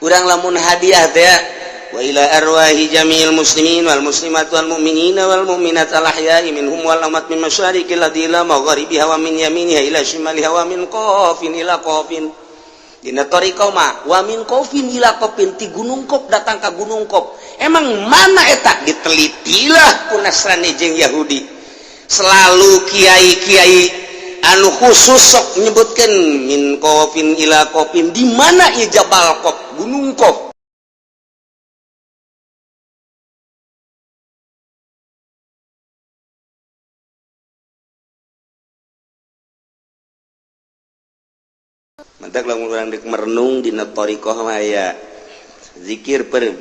Urang lamun hadiah teh, wa ila arwahi jami'il muslimin wal muslimat wal mu'minina wal mu'minat al ahya'i minhum wal amwat min masyariqil ardi ila magharibiha wa min yaminiha ila shimaliha wa min qafin ila qafin. Dina thariqah mah wa min qafin ila qafin, ti Gunung Qaf datang ka Gunung Qaf. Emang mana eta? Ditelitilah ku Nasrani jeung Yahudi. Selalu kiai-kiai anu khusus sok nyebutkan min qafin ila qafin, di mana ieu Jabal Qaf, Gunung Qaf. Mantak lamun urang dek merenung dina thariqah mah aya zikir peureum.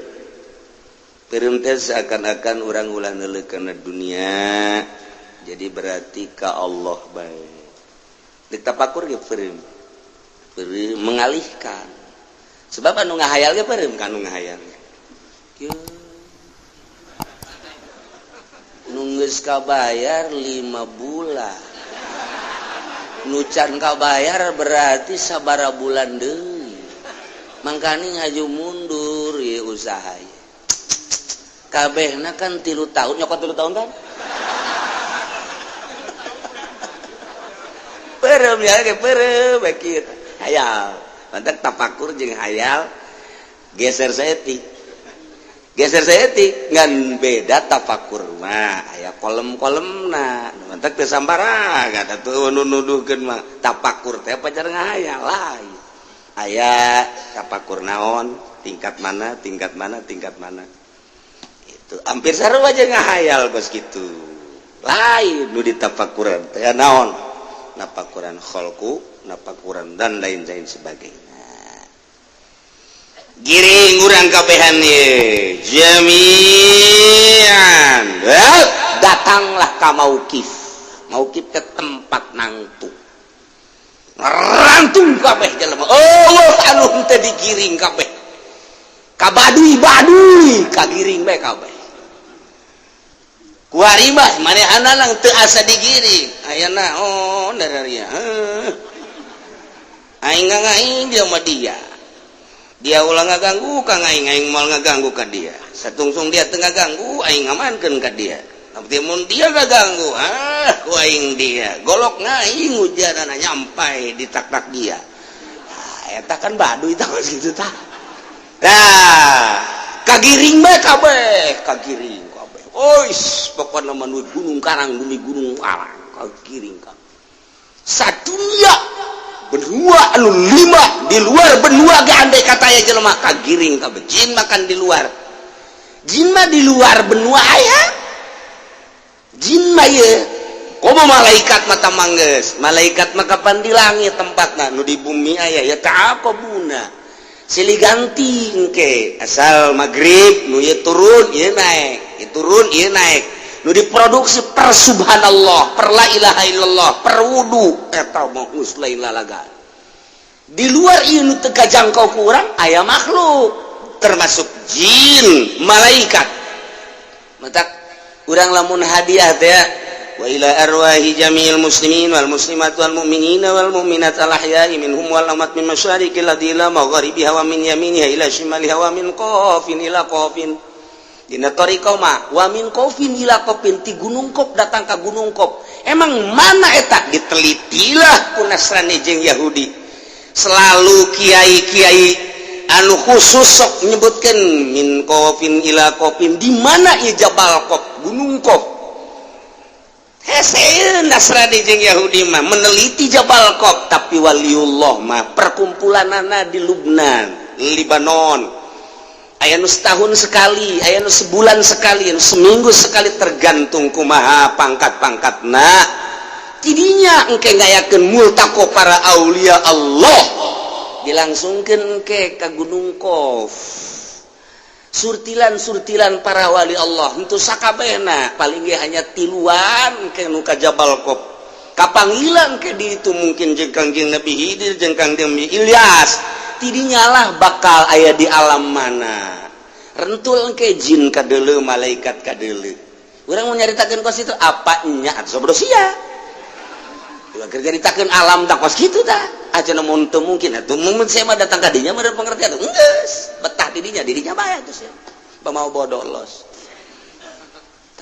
Peureum teh seakan-akan urang ulah neuleuh kana dunia. Jadi berarti ka Allah bae. Dek tapakur ge peureum. Peureum mengalihkan. Sebab anu ngahayal ge peureum ka anu ngahayal. Kieu. Nu geus kabayar 5 bulan. Nu can kabayar berarti sabara bulan deui. Mangkani ngaju mundur ieu usaha ieu. Kabehna kan 3 tahun, nyokot 3 tahun kan? Peureum ya ge peureum bae kieu. Hayal. Mantak tapakur jeung hayal geser saeutik. Geser saeutik ngan beda tapakur mah aya kolem-kolemna. Mantak teu sambarangan atuh nu nuduhkeun mah tapakur teh pacar ngahayal lain. Aya tapakur naon, tingkat mana, tingkat mana, tingkat mana. Itu hampir sarua aja ngahayal bos gitu. Lain nu ditapakuran teh naon? Napakuran kholku, napakuran dan lain-lain sebagainya. Giring urang kabehan ye jami'an. Well, datanglah ka mauqif. Mauqif ke tempat nangtu. Rantung kabeh jelema. Oh, anu teu digiring kabeh. Ka baduy-baduy kagiring bae kabeh. Kuari mah manehana lang teu asa digiring. Ayana oh dararia. Aing ngaing dia mah dia. Dia ulah ngaganggu ka aing, aing moal ngaganggu ka dia. Satungsung dia teu ngaganggu, aing ngamankeun ka dia. Tapi mun dia ngaganggu, ah ku aing dia. Golok ngaing ujarana nyampai di tak-tak dia. Nah, eta kan baduy tah kitu tah. Nah, kagiring bae kabeh, kagiring kabeh. Ois, pokona mah nu Gunung Karang, bumi Gunung Karang, kagiring kabeh. Sadunia benua anu 5 di luar benua ge andai kata aya jelema kagiring kabeh. Jin makan di luar. Jin mah di luar benua aya. Jin mah ye komo malaikat mata manggeus. Malaikat mah kapan di langit tempatna, nu di bumi aya ya ta'aqabuna. Silih ganti engke asal magrib nu ieu turun ieu naek, ieu turun ieu naek. Nu diproduksi per subhanallah, per la ilaha illallah, per wudu eta mah geus lain lalaga. Di luar ieu nu teu kajangkau ku urang aya makhluk termasuk jin, malaikat. Matak urang lamun hadiah teh wa ila arwahi jami'il muslimin wal muslimat wal mu'minina wal mu'minat al ahya'i minhum wal amwat min masyariqil ardi ila magharibiha wa min yaminiha ila shimaliha wa min qafin ila qafin. Dina thariqah mah wa min qafin ila qafin, ti Gunung Qaf datang ka Gunung Qaf. Emang mana eta? Ditelitilah ku Nasrani jeung Yahudi. Selalu kiai-kiai anu khusus sok nyebutkan min qafin ila qafin, di mana ieu Jabal Qaf, Gunung Qaf. Hese Nasrani jeung Yahudi mah meneliti Jabal Qaf, tapi waliullah mah perkumpulanana di Lubnan, Libanon. Aya nu setahun sekali, aya nu sebulan sekali, anu seminggu sekali, tergantung kumaha pangkat-pangkatna. Tidinya engke ngayakeun multaqo para aulia Allah, dilangsungkeun engke ka Gunung Qaf. Surtilan-surtilan para wali Allah henteu sakabehna, paling ge hanya tiluan engke nu ka Jabal Qaf. Kapanggilan ke di itu mungkin jeung Kangjeng Nabi Khidir jeung Kangjeng Nabi Ilyas. Tidinya lah bakal aya di alam mana. Rentul ke jin kadeuleu, malaikat kadeuleu. Urang mau nyaritakeun kos itu apa nya atuh sobrol sia. Ulah keur nyaritakeun alam tak kos kitu tah. Aja mun teu mungkin atuh mun saya mah datang ka dinya meureun pengertian geus. dinya dirinya bae atuh sia. Mau bodoh los.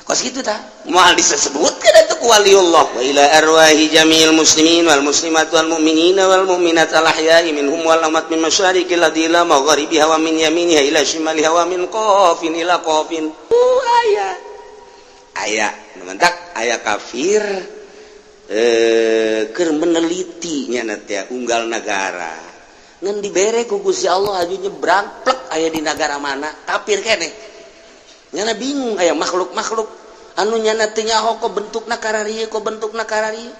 Kos kitu tah. Moal disebutkeun atuh ku waliullah wa ila arwahi jamil muslimin wal muslimat wal mu'minina wal mu'minat al ahya'i minhum wal amwat min masyariqil ardi ila magharibiha wa min yaminiha ila shimaliha wa min qafin ila qafin. Aya. Aya, mentak aya kafir keur meneliti nya teh unggal nagara. Ngan dibere ku Gusti Allah aju nyebrang plek aya di nagara mana kafir keneh. Nyana bingung aya makhluk-makhluk anu nyana teu nyaho kok bentukna kararieu kok bentukna kararieu.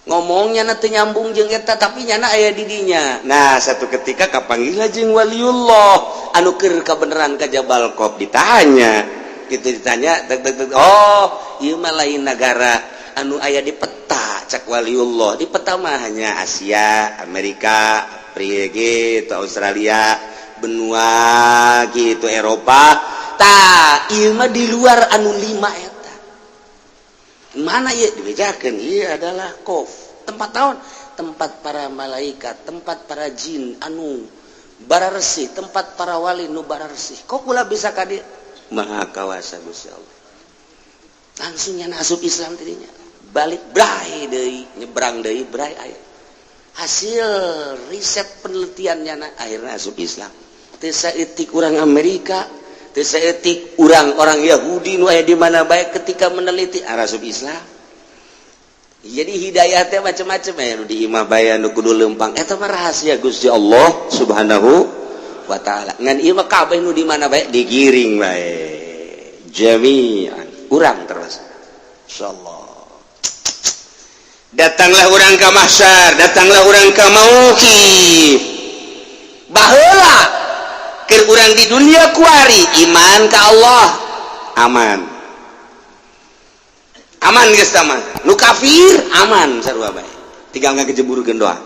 Ngomongnya na teu nyambung jeung eta tapi nyana aya di dinya. Nah, satu ketika kapanggih jeung waliullah anu keur kabeneran ka Jabal Qaf ditanya. Gitu ditanya tek tek tek, oh, ieu mah lain nagara anu aya di peta cak waliullah. Di peta mah hanya Asia, Amerika, Afrika gitu, Australia, benua gitu, Eropa. Tah, ieu mah di luar anu lima eta. Mana ieu dibejakeun? Ieu adalah Qof. Tempat taon? Tempat para malaikat, tempat para jin anu bararesih, tempat para wali nu bararesih. Kok kula bisa ka dieu? Maha kawasa Gusti Allah. Langsung nya asup Islam tidinya. Balik bray deui, nyebrang deui bray aya. Hasil riset penelitiannya na, akhirnya asup Islam. Teu saeutik urang Amerika, teu saeutik urang-orang Yahudi nu aya di mana bae ketika meneliti asup Islam. Jadi hidayah teh macam-macam ya nu di imah bae nu kudu leumpang. Eta mah rahasia Gusti Allah Subhanahu wa taala. Ngan ieu mah kabeh nu di mana bae digiring bae. Jami'an urang terus. Insyaallah. Datanglah urang ka mahsyar, datanglah urang ka mauqif. Baheula keur urang di dunia kuari iman ka Allah aman. Aman geus tah mah. Nu kafir aman sarua bae. Tinggal ngagejeburkeun doa.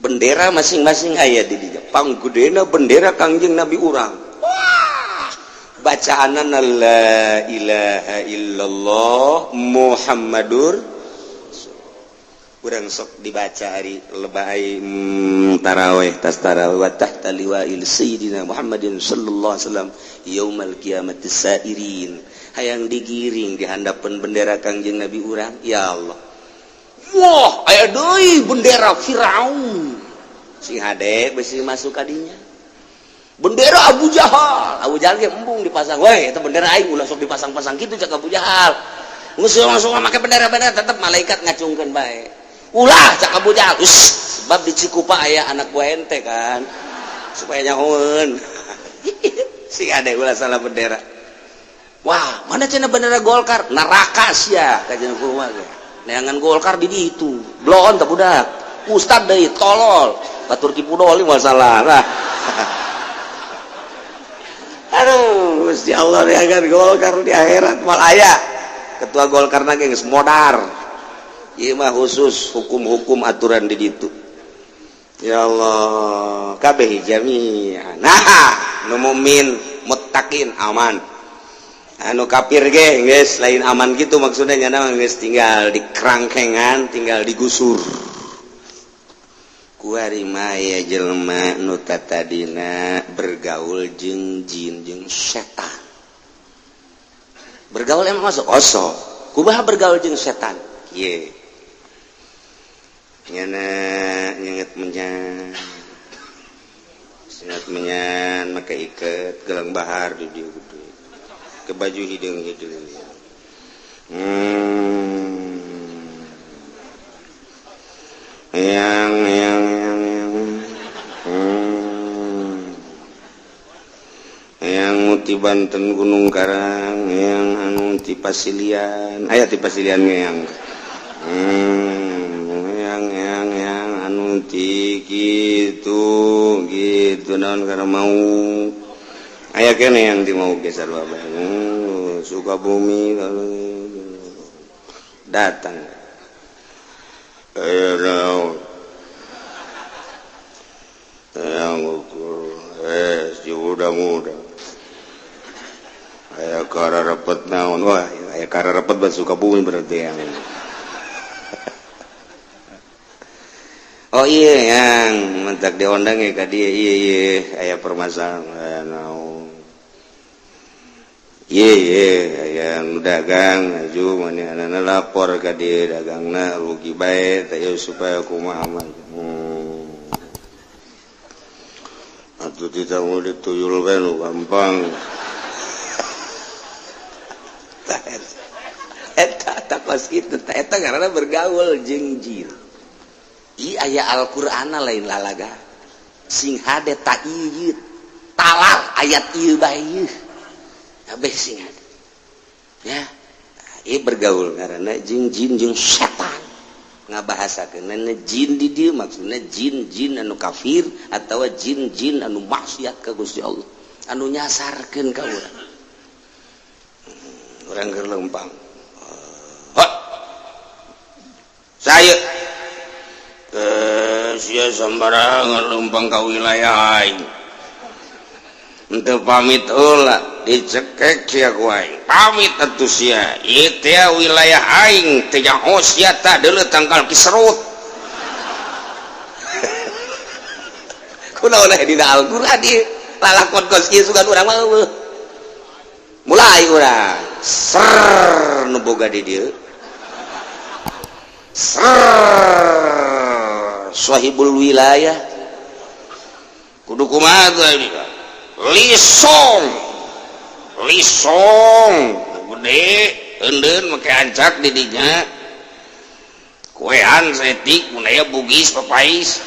Bendera masing-masing aya di dinya. Panggedena bendera Kangjeng Nabi urang. Wah, bacaanana la ilaha illallah Muhammadur. Urang sok dibaca hari lebay taraweh tas taraweh wa tahta liwa'il sayyidina Muhammadin sallallahu alaihi wasallam yaumal qiyamati sairin. Hayang digiring di handapeun bendera Kangjeng Nabi urang, ya Allah. Wah, aya deui bendera Firaun. Sing hade besi masuk ka dinya. Bendera Abu Jahal. Abu Jahal ge embung dipasang. Weh, eta bendera aing ulah sok dipasang-pasang kitu cak Abu Jahal. Geus langsung make bendera-bendera tetep malaikat ngacungkeun bae. Ulah cak Abu Jahal. Uss, sebab di Cikupa aya anak buah ente kan. Supaya nyahoeun. Sing hade ulah salah bendera. Wah, mana cenah bendera Golkar? Neraka sia kajian kumaha ge. Neangan Golkar di ditu. Bloon teh budak. Ustad deui tolol. Batur tipu doli masalah. Nah. Aduh, Gusti Allah neangan Golkar di akhirat mal aya. Ketua Golkar na ge geus modar. Ieu mah khusus hukum-hukum aturan di ditu. Ya Allah, kabeh jami'an. Nah, nu mukmin muttaqin aman. Anu kafir ge geus lain aman gitu maksudnya nyana mah geus tinggal di kerangkengan, tinggal digusur. Kuari mah aya jelema nu tatadina bergaul jeung jin jeung setan. Bergaul emang masuk osok. Kumaha bergaul jeung setan? Kieu. Nyana nyenget menyan. Nyenget menyan make iket gelang bahar di dieu gede. Ke baju hideung-hideung. Yang yang ti Banten Gunung Karang, yang anu ti Pasilian, aya ti Pasilian yang yang anu ti kitu gitu naon karena mau aya kene yang di mau geser bae Sukabumi datang naon yang ukur si muda-muda aya kararepet naon wah aya kararepet bat Sukabumi berarti yang. Oh Oh iya, yang mentak diondang ya ka dia. Iya iya, aya permasalahan naon? Iya iya, aya nu dagang aju mana lapor ka dia, dagangna rugi bae teh, supaya kumaha mah. Atuh tidak mau dituyul bae nu gampang. Eta takos kitu, eta karena bergaul jeung jin. I aya Al-Qur'ana, lain lalaga. Sing hade ta ieu talar ayat ieu bae ieu. Kabeh sing hade. Ya. Ieu bergaul karena jeung jin jeung setan. Ngabahasakeun jin di dieu maksudna jin-jin anu kafir atawa jin-jin anu maksiat ka Gusti Allah, anu nyasarkeun ka urang. Urang keur lempang. Hot. Saya sia sembarangan lempang ka wilayah aing. Henteu pamit heula, dicekek sia ku aing. Pamit atuh sia. Ieu teh wilayah aing, teh nyaho sia tah deuleu tangkal kiserut. Kunaon aya dina Al-Qur'an ieu? Lalakon kos ieu sugan urang mah eueuh. Mulai urang ser nu boga di dieu. Ser sahibul wilayah kudu kumaha teh ini? Lisong lisong gede eundeun make ancak di dinya, kuean setik mun aya bugis papais.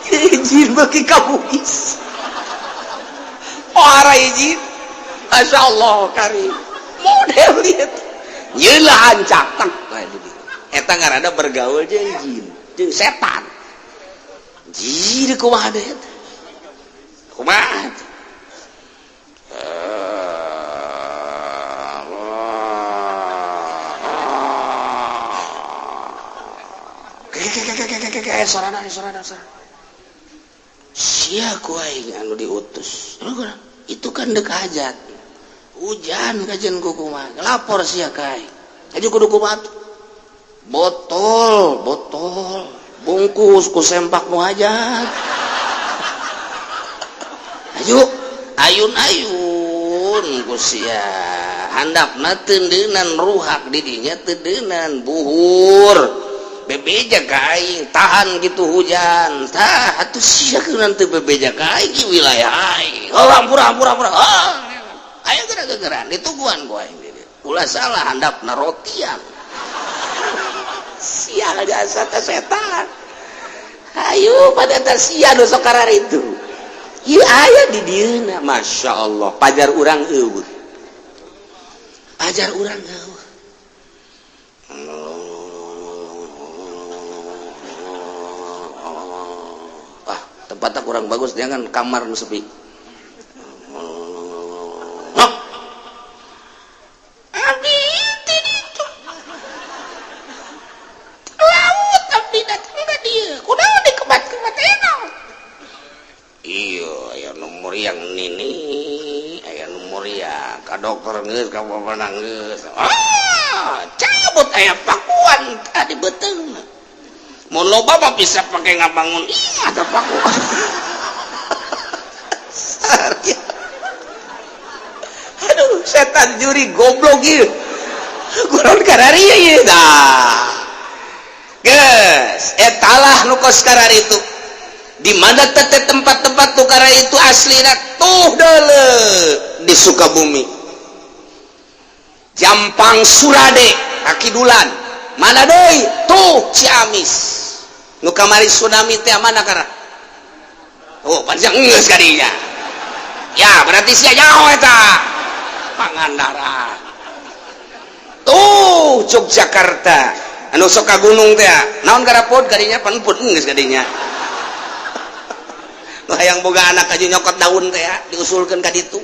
Izin bagi ka bugis ora izin. Masya Allah karim model lihat nyelah ancak tang eta ngaranna bergaul jeung jin jeung setan. Jin kumaha deui eta? Kumaha? Sorana sorana sorana. Sia ku aing anu diutus. Itu kan dek hajat. Hujan kajian ku kumaha. Lapor sia ka aing. Aju kudu kumaha? Botol, botol. Bungkus ku sempak nu hajat. Ayo, ayun-ayun ku sia. Handapna teundeunan ruhak di dinya teundeunan buhur. Bebeja ka aing tahan gitu hujan. Tah atuh sia kunaon teu bebeja ka aing di wilayah aing. Oh ampura ampura ampura. Oh, ayo geura-geuraan ditungguan ku aing di dieu. Ulah salah handapna rotian. Sial jasa teh setan. Ayo pada eta sia nu sok kararitu. Ieu aya di dieuna, Masya Allah, pajar urang eueuh. Pajar urang eueuh. Ah, tempatnya kurang bagus, jangan kamar nu sepi. Abdi teh ditu. Laut abdi datang ka dieu. Kunaon dikebat-kebat enak. Iya, aya nu muriang nini, aya nu muriang ka dokter geus, ka bapak geus. Ah, cabut aya pakuan tadi beuteungna. Mun loba mah bisa pake ngabangun imah teh pakuan. Aduh, setan juri goblok ieu. Kunaon kararieu ieu tah. Geus, etalah nu kos kararitu. Di mana tete tempat-tempat tukara itu aslina tuh deuleu di Sukabumi. Jampang Surade Kakidulan. Mana deui? Tuh Ciamis. Nu kamari tsunami teh mana kara? Oh, panjang geus ka dinya. Ya, berarti sia nyaho eta. Pangandaran. Tuh Yogyakarta. Anu sok ka gunung teh. Naon garapod ka dinya? Pan pun geus ka dinya. Hayang boga anak aja nyokot daun teh diusulkeun ka ditu.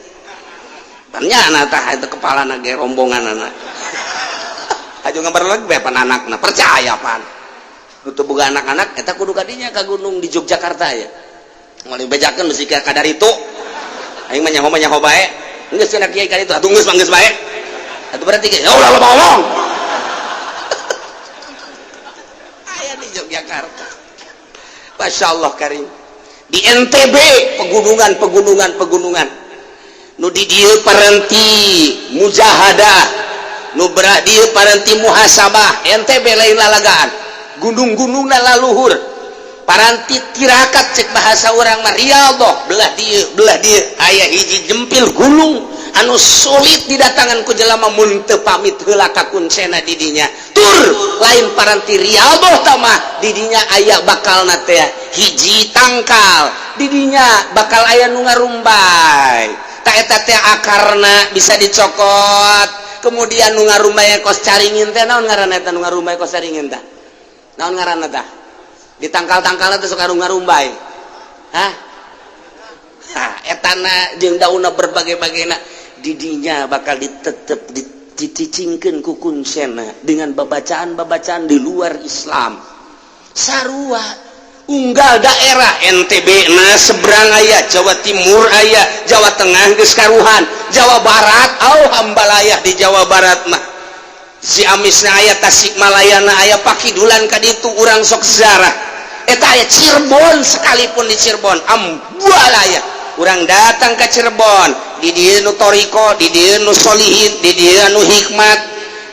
Pan nya tah itu kepalana ge rombongan anak. Aju ngabarleg bae pan anakna percaya pan. Nu teu boga anak-anak eta kudu ka dinya ka gunung di Yogyakarta ya. Moal dibejakeun bisi ka kadaritu. Aing mah nyaho bae. Geus cenah kiai ka ditu atuh geus mah geus bae. Atuh berarti ge ulah loba ngomong. Jakarta. Masya Allah karim. Di NTB pegunungan, pegunungan, pegunungan. Nu di dieu paranti mujahadah, nu belah dieu paranti muhasabah. NTB lain lalagaan, gunung-gunungna laluhur, paranti tirakat, cek bahasa orang mah riyadhah. Belah dieu, belah dieu aya hiji jempil gunung anu sulit didatangan ku jelema mun teu pamit heula ka kuncena. Didinya tur lain paranti riyadhah tamah, didinya aya bakalna teh hiji tangkal, didinya bakal aya nu ngarumbay. Tak eta teh akarna bisa dicokot, kemudian nu ngarumbay kos caringin teh. Naon ngaranna eta nu ngarumbay kos caringin tah? Naon ngaranna tah? Di tangkal-tangkalna teh sok ngarumbay. Hah? Ha, etana jeung daunna berbagai-bagaina. Didinya bakal ditetep dicicingkeun ku kuncena dengan babacaan-babacaan di luar Islam. Sarua unggal daerah, NTB na seberang aya, Jawa Timur aya, Jawa Tengah geus karuhan, Jawa Barat au hambalayah. Di Jawa Barat mah Ciamisna aya, Tasikmalayana aya, Pakidulan ka ditu urang sok ziarah eta aya. Cirebon sekalipun, di Cirebon ambualaya. Urang datang ke Cirebon, di dieu nu toriko, di dieu nu solihin, di dieu anu hikmat,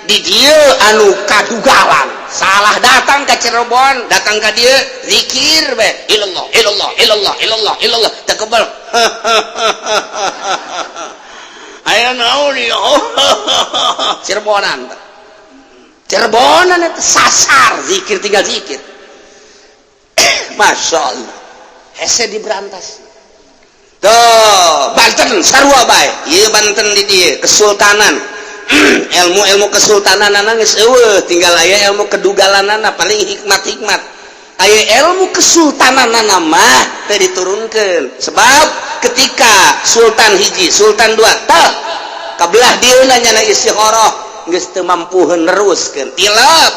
di dieu anu kadugalan. Salah datang ke Cirebon, datang ke dia zikir be ilallah, ilallah, ilallah, ilallah, ilallah, teu kebal. Aya naon ieu? Cirebonan, Cirebonan itu sasar zikir, tinggal zikir. Masya Allah, hese diberantas tuh. Banten sarua bae ieu. Banten di dieu kesultanan, ilmu-ilmu kesultanan geus eueuh, tinggal aya ilmu kedugalanana, paling hikmat-hikmat aya. Ilmu kesultanan mah teu diturunkeun, sebab ketika sultan hiji, sultan dua, tah kabelah dieuna nyana istikharah geus teu mampu neruskeun, tilap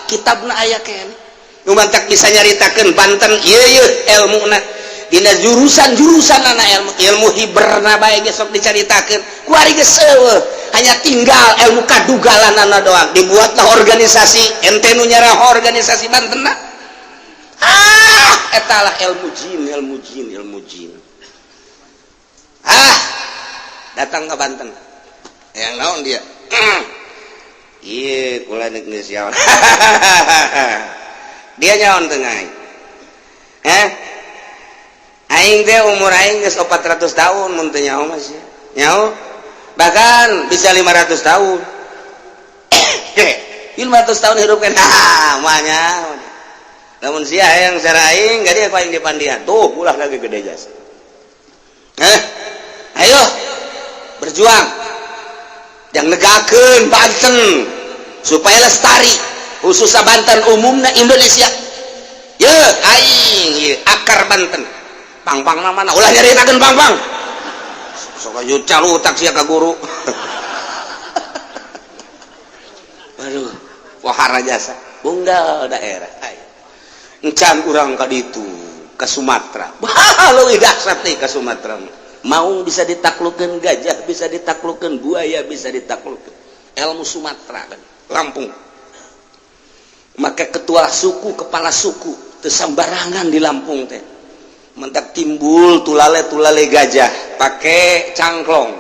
kitabna. Aya keneh nu mantak bisa nyaritakeun Banten ieu ieu ilmuna dina jurusan-jurusan anak ilmu, ilmu hiberna bae ge sok dicaritakeun. Kuari geus eueuh, hanya tinggal ilmu kadugalanana doang. Dibuatlah organisasi, ente nu nyarah organisasi Banten. Ah, etalah ilmu jin, ilmu jin, ilmu jin. Ah, datang ke Banten yang naon dia? Iya, kula geus nyaon. Dia nyaon tengah eh aing teh umur aing geus 400 tahun, mun teu nyaho mah sia nyaho, bahkan bisa 500 tahun. 500 tahun hidup kan. Ah, mah nyaho. Lamun sia hayang secara aing, gak dia paling dipandian tuh ulah lagi gede jasa. Eh, ayo berjuang yang negakeun Banten supaya lestari, khususnya Banten, umumnya Indonesia. Ye aing ye akar Banten pang-pang mana ulah nyaritakeun pang-pang, sok aju calutak sia ka guru. Aduh, wahara jasa unggal daerah. Ayo encan urang ka ditu ke Sumatera. Bah, leuwih dahsyat nih ke Sumatera. Maung bisa ditaklukkan, gajah bisa ditaklukkan, buaya bisa ditaklukkan. Ilmu Sumatera kan Lampung. Maka ketua suku, kepala suku teu sambarangan di Lampung teh. Mentak timbul tulale tulale gajah pakai cangklong,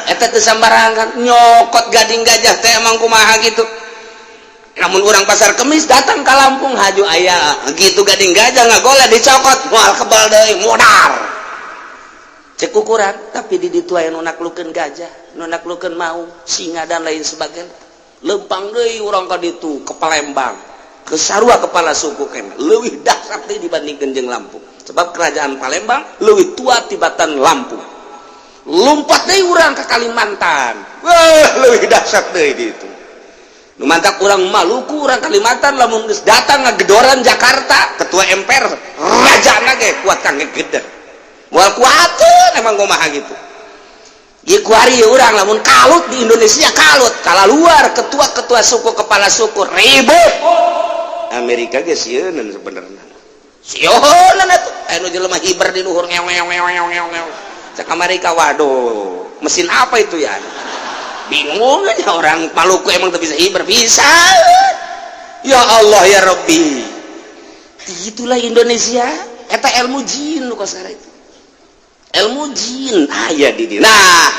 eta teu sambarangan nyokot gading gajah teh. Emang kumaha gitu? Namun orang Pasar Kemis datang ke Lampung, haju aya gitu gading gajah ngagoleh, dicokot, moal kebal deui, modar cek ukuran. Tapi di ditu aya nu naklukeun gajah, nu naklukeun maung, singa, dan lain sebagainya. Lempang deui urang ka ditu ke Palembang, ke sarua kepala suku kene leuwih dahsyat deui dibandingkeun jeung Lampung, sebab kerajaan Palembang leuwih tua tibatan Lampung. Lompat deui urang ke Kalimantan, wah, leuwih dahsyat deui di itu. Nu mantak urang Maluku, urang Kalimantan lamun geus datang ngagedoran Jakarta, ketua MPR, raja ge kuat kang gede, moal kuateun. Emang kumaha gitu? Ieu kuari urang lamun kalut di Indonesia, kalut kala luar, ketua-ketua suku, kepala suku ribut. Amerika ge sieunan sebenarnya, sieunan atuh. Anu jelema hiber di luhur, ngew ngew ngew ngew ngew ngew. Cek Amerika, waduh, mesin apa itu ya? Bingung aja orang Maluku, emang tuh bisa hiber? Bisa. Ya Allah ya Rabbi. Itulah Indonesia, eta ilmu jin nu kosara itu. Ilmu jin aya di dieu. Nah,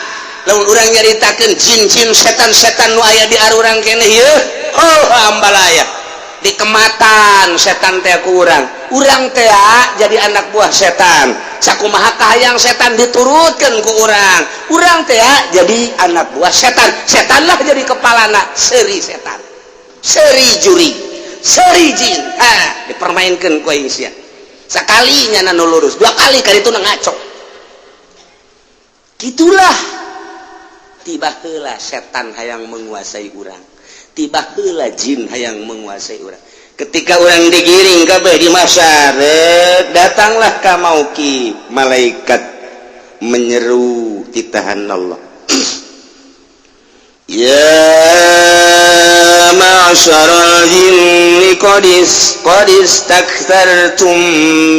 lamun urang nyaritakeun jin-jin setan-setan nu aya di arurang keneh ieu, oh ambalaya. Dikematan setan teh ku urang. Urang teh jadi anak buah setan. Sakumaha kahayang setan diturutkeun ku urang. Urang teh jadi anak buah setan. Setanlah jadi kepalana, seuri setan. Seuri juri, seuri jin. Ah, dipermainkan ku aing sia. Sekalinya nu lurus, dua kali kali itu ngaco. Gitulah tiba heula setan hayang menguasai urang, tiba heula jin hayang menguasai urang. Ketika urang digiring kabeh di mahsyar, datanglah ka mauki malaikat menyeru titahan Allah. Ya ma'syaral jinni qad istakthartum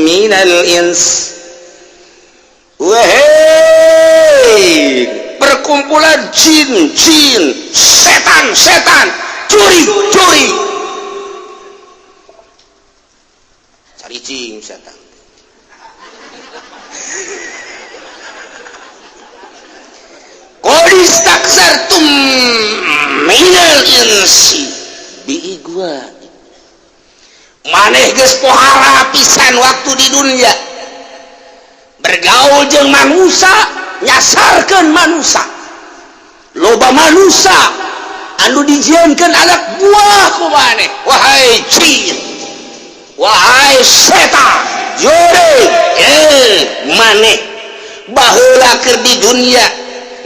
minal ins. Wahai perkumpulan jin-jin, setan-setan, curi-curi. Cari cing setan. Qad istakthartum minal insi biigwa. Maneh geus pohara pisan waktu di dunia. Bergaul jeung manusia, nyasarkeun manusia. Loba manusia anu dijieunkeun anak buah ku maneh. Wahai jin, wahai setan, jurig, maneh baheula keur di dunia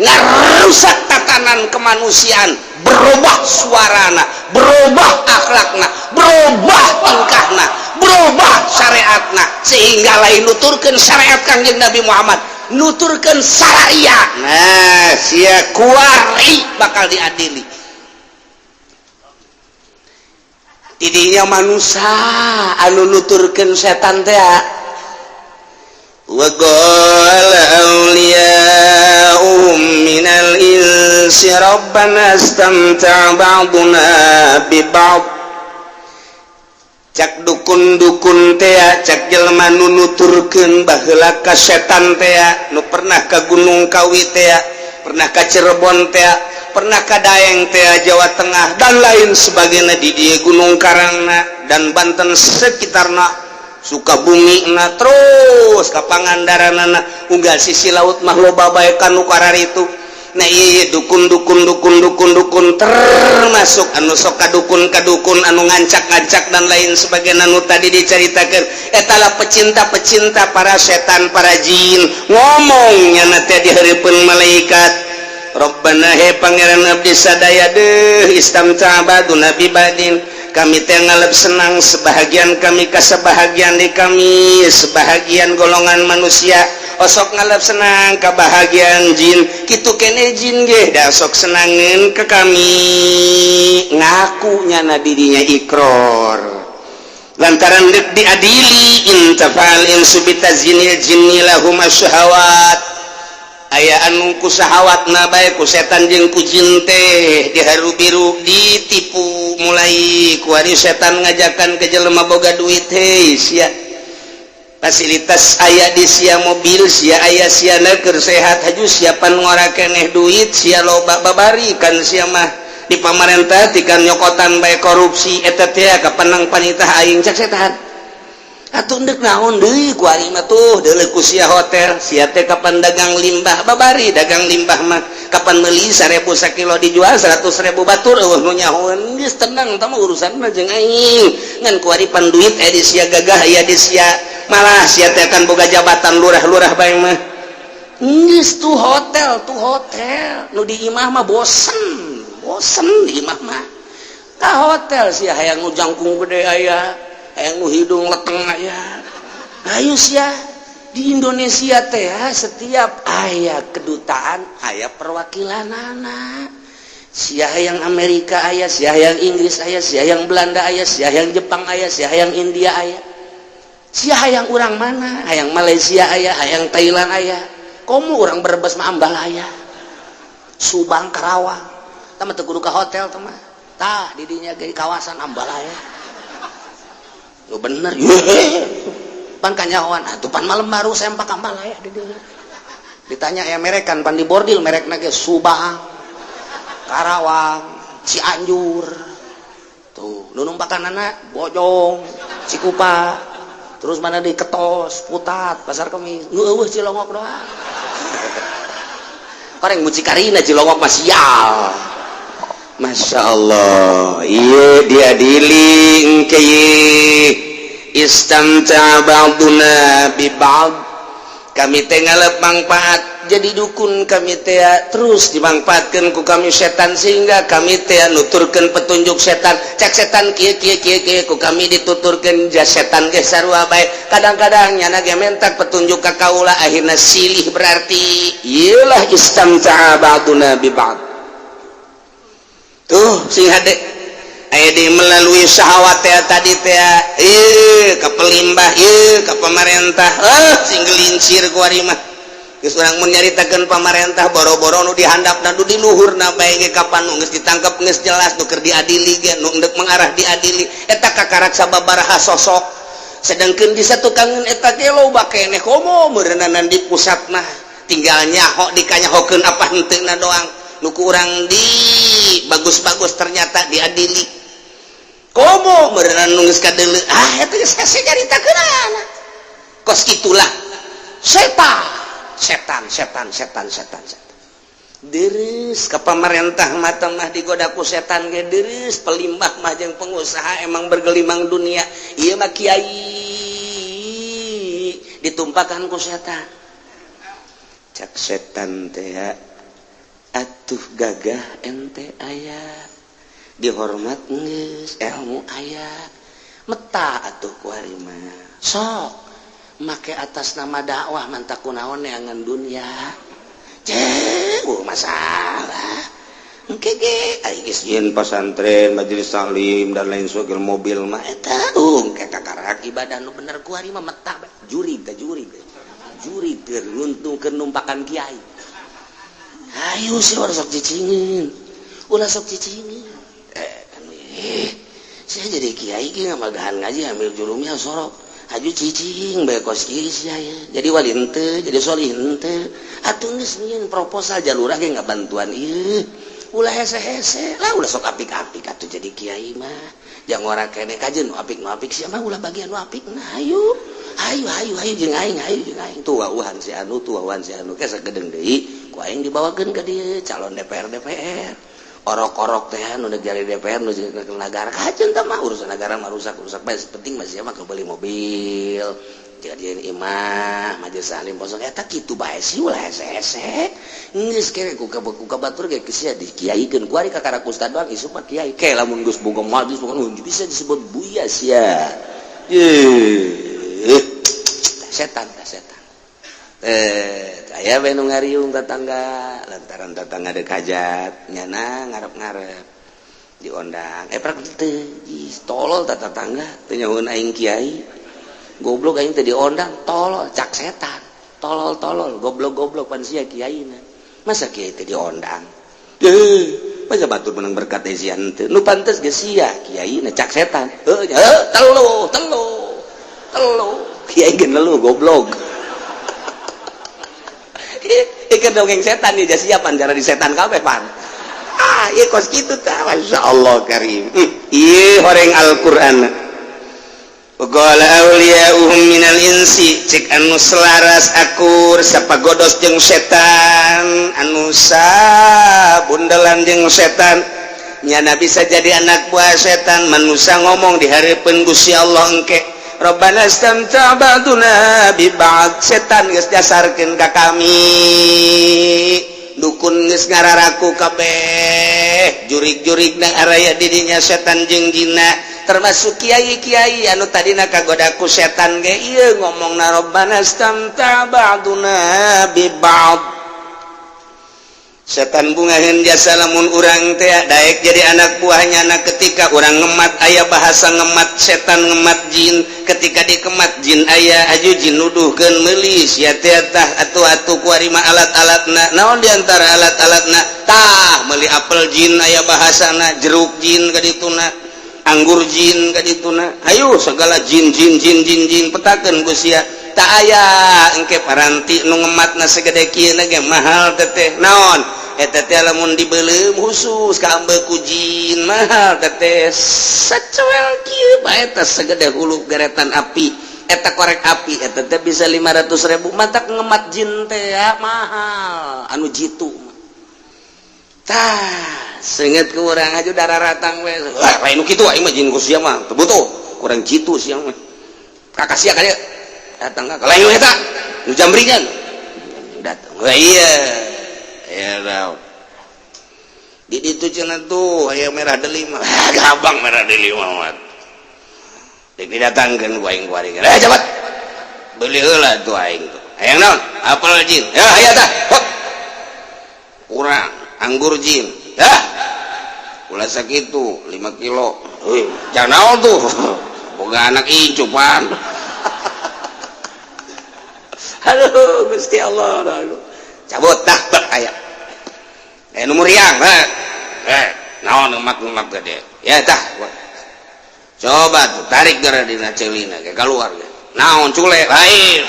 ngarusak tatanan kemanusiaan, berubah suarana, berubah akhlakna, berubah tingkahna, berubah syariatna, sehingga lain nuturkeun syariat Kangjeng Nabi Muhammad, nuturkeun syariat. Nah, sia kuari bakal diadili. Tidinya manusia anu nuturkeun setan teh. Wa qala awliya'uhum minal insi rabbana istamta'a ba'duna bi ba'd. Cak dukun-dukun tea, cak jelema nu nuturkeun baheula ka setan tea, nu pernah ka Gunung Kawi tea, pernah ka Cirebon tea, pernah ka Daeng tea Jawa Tengah dan lain sebagainya di dieu Gunung Karangna dan Banten sekitarna, Sukabumi na terus ka Pangandaranana, unggal sisi laut mah loba bae ka nu kararitu. Nah iya dukun dukun dukun dukun dukun termasuk anu sok kadukun kadukun anu ngancak-ngancak dan lain sebagainya anu tadi diceritakan etalah pecinta-pecinta para setan para jin ngomongnya nanti di hareupeun malaikat. Rabbana he pangeran abdi sadaya deuh istamta baduna bi badin, kami teh ngalep senang sebahagian kami ka sebahagian di kami sebahagian golongan manusia osok ngalep senang kebahagiaan jin kitu kene jin ge da sok senangeun ke kami ngaku nyana dirinya ikror lantaran deuk diadili intafal insu bitazinil jinni lahum asyahawat aya anu ku sahawatna bae ku setan jeung ku jin teh diharu biru ditipu mulai kuari setan ngajakan ke jelema boga duit hei sia fasilitas aya di sia mobil sia aya sia keur sehat haju siapan ngora keneh duit sia loba babari kan sia mah di pamarentah tikan nyokotan bae korupsi eta teh kapanang panitah aing cak setan atuh ndek naon deui ku ari mah tuh deuleu ku sia hotel sia teh kapan dagang limbah babari dagang limbah mah kapan meuli 1000 sakilo dijual 100.000 batur eueuh nu nyahoeun geus tenang tah mah urusan mah jeung aing ngan ku ari pan duit aya di sia gagah aya di sia malah sia teh kan boga jabatan lurah-lurah bae mah geus tuh hotel nu di imah mah bosen bosen di imah mah ka hotel sia hayang nu jangkung gede aya hayang nu hidung leteng aya ayo sia di Indonesia teh setiap aya kedutaan aya perwakilanana sia hayang Amerika aya sia hayang Inggris aya sia hayang Belanda aya sia hayang Jepang aya sia hayang India aya sia hayang urang mana hayang Malaysia aya hayang Thailand aya komo urang Brebes mah Ambalaya Subang Karawang tah mah teu kudu ka hotel tah mah tah di dinya ge kawasan Ambalaya. Nu bener pan kanyahoan atuh, pan malam baru sempak ampal aya di dieu. Ditanya ya merekan, pan di bordil merekna ge Subang, Karawang, Cianjur. Tuh nu numpakanana Bojong, Cikupa, terus mana di Ketos, Putat, Pasar Kemis. Nu euweuh Cilongok doang. Orang mucikarina Cilongok mah sial. Masya Allah, iya diadili engke. Istamta ba'duna bi ba'd, kami teh ngalep manfaat jadi dukun. Kami teh terus dimanfaatkan ku kami setan, sehingga kami teh nuturkeun petunjuk setan. Cek setan kieu kieu kieu kieu, ku kami dituturkeun. Ja setan ge sarua bae, kadang-kadang nyana ge mentak petunjuk ka kaula, akhirna silih. Berarti ieu lah istamta ba'duna bi ba'd. Tuh sing hade aya di melalui syahwat teh tadi teh, eh ka pelimbah, eh ka pemerintah, eh sing gelincir ku ari mah. Geus urang mun nyaritakeun pamarentah, boro-boro nu dihandapna, nu di luhurna bae ge kapan nu geus ditangkep, geus jelas nu keur diadili ge, nu endek mengarah diadili eta kakarak sababaraha sosok. Sedangkan di satukangeun eta ge loba keneh, komo meureunana di pusat mah tinggal nyaho dikanyahokeun apa henteuna doang. Nu ku urang di bagus-bagus ternyata diadili, komo meureunan nu geus kadeuleu. Ah, eta geus hese nyaritakeunana. Kos itulah setan, setan, setan, setan, setan, setan. Deres ke pemerintah mata mah digoda ku setan ge deres. Pelimbah mah jeung pengusaha emang bergelimang dunia. Ieu mah kiai ditumpakan ku setan. Cak setan teh, atuh gagah ente, aya dihormat, geus ilmu aya, meta atuh ku ari mah sok make atas nama dakwah, mantak kunaon neangan dunia. Cek masalah engke ge ai geus jieun pasantren, majelis taklim, dan lain sebagainya, mobil mah eta engke kakarak ibadah nu bener. Ku ari mah meta jurig teh, jurig jurig keur nguntungkeun numpakan kiai. Ayo sih, ulah sok cicingin, ulah sok cicingin. Eh kan saya jadi kiai ge ngamagahan ngaji ambil jurumnya sorok haju cicing bae kos kieu sia ya. Jadi wali henteu, jadi solih henteu. Atuh geus nyieun proposal jalurah ge ngabantuan ieu. Ulah hese-hese lah, ulah sok apik-apik atuh jadi kiai mah. Jangan orang kene kajen nu apik, nu apik sia mah ulah bagian nu apik. Nah, ayo ayo ayo ayo jeung aing, ayo jeung aing. Tuh wauhan si anu, tuh wauhan si anu, ke sakedeung deui ku aing dibawakeun ka dieu calon DPR. DPR orok-orok teh nu jadi DPR, nu negara kajen tah mah urusan negara mah rusak rusak bae, penting mah sia mah kebeli mobil, jadian imah, majelis taklim kosong. Eta kitu bae sih, ulah hese-hese. Geus kere ku ka batur ge sia dikiaikeun ku ari kakara ustad doang, isuk mah kiai ke lamun geus boga majelis bisa disebut buya sia. Ye setan tah, setan. Eh, aya we nu ngariung tetangga lantaran tetangga deuk hajat, nyana ngarep-ngarep diondang. Eh, prak teu tolol tah tetangga, teu nyahoeun aing kiai, goblok, aing teh diondang, tolol. Cak setan, tolol tolol, goblok goblok, pan sia kiaina, masa kiai teh diondang? Eh, masa batur menang berkat teh sia henteu, nu pantes ge sia kiaina, cak setan. Heuh, telu telu telu, kiai ge nelu, goblok. Ikan dongeng setan nih, siapa cara di setan kabeh pan. Ah, iya kos kitu tah. Masya Allah karim. Iya horeng Al-Qur'an. Qala awliya'uhum minal insi, cek anu selaras akur sapagodos jeung setan, anu sabundelan jeung setan, nyana bisa jadi anak buah setan. Manusia ngomong di hareupeun Gusti Allah engke, Rabbana istamta ba'duna bi ba'd. Setan geus dasarkeun ka kami, dukun geus ngararaku kabeh, jurig-jurig na araya didinya setan jeung jinna, termasuk kiai-kiai anu tadina kagoda ku setan ge ieu ngomongna, Rabbana istamta ba'duna bi ba'd. Setan bungaheun jasa lamun urang teh daek jadi anak buahnya. Anak ketika urang ngemat, aya bahasa ngemat setan, ngemat jin. Ketika dikemat jin, aya aju jin nuduhkeun meuli sia teh tah atuh atuh kuari mah alat-alatna naon, diantara alat-alatna tah meuli apel jin, aya bahasana jeruk jin ka dituna. Anggur jin ka dituna. Ayo segala jin jin jin jin jin petakeun ku sia. Tak aya engke paranti nu ngematna segede kieu ge mahal teteh. Naon? Eta teh lamun dibeuleum khusus ka ku jin mahal teteh. Sacuel kieu bae teh segede hulu geretan api. Eta korek api eta teh bisa 500.000, matak ngemat jin teh ya mahal anu jitu. Tah, seungeut ku urang aja darah ratang we. Wah, lain nu kitu, aing mah jin ku sia mah teu butuh. Kurang jitu sia mah. Kakak sia ka dieu. Datang ka lain eta nu jambringan. Datang. Wah iya. Ya tau. Di ditu cenah tuh aya merah delima. Gabang merah delima mah. Dek didatangkeun ku aing kuari. Eh, cepat. Beli heula tuh aing tuh. Hayang naon? Apel jin. Ya aya tah. Hop. Kurang anggur jin. Ya. Ulah sakitu 5 kilo. Euy, jangan naon tuh. Boga anak incupan. Aduh, Gusti Allah. Aduh. Cabut dah bak aya. Eh, nu muriang, eh. Eh, naon ngemak-ngemak gede. Ya tah. Coba tuh tarik gara dina ceulina ge keluar ge. Naon cule lain.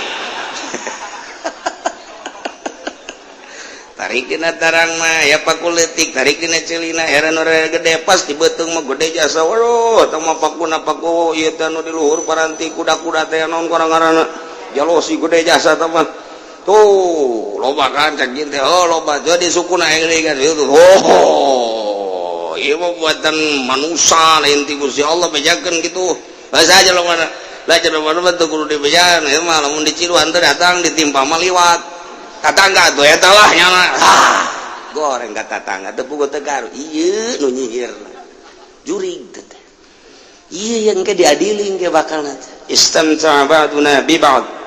Tarik dina tarang mah ya paku leutik, tarik dina ceulina heran ora gede pas di beuteung mah gede jasa. Waduh, teh mah pakuna paku ieu teh nu di luhur paranti kuda-kuda teh naon korang-ngaranna. Jalosi gede jasa teh mah. Tuh, loba kan cak jin teh. Oh, loba. Jadi sukuna aing kan itu. Oh, ieu mah buatan manusia lain ti Gusti Allah bejakeun kitu. Bahasa aja lo mana. Lah jelema mah teu kudu dibejaan, ieu mah lamun diciluan teh datang ditimpa mah liwat. Tatangga tuh eta lah nyana. Ah, goreng ka tatangga teu puguh teu garu. Ieu nu nyihir. Jurig teh. Ieu yang ke diadili ke bakal nanti. Istamta'a ba'duna bi ba'd.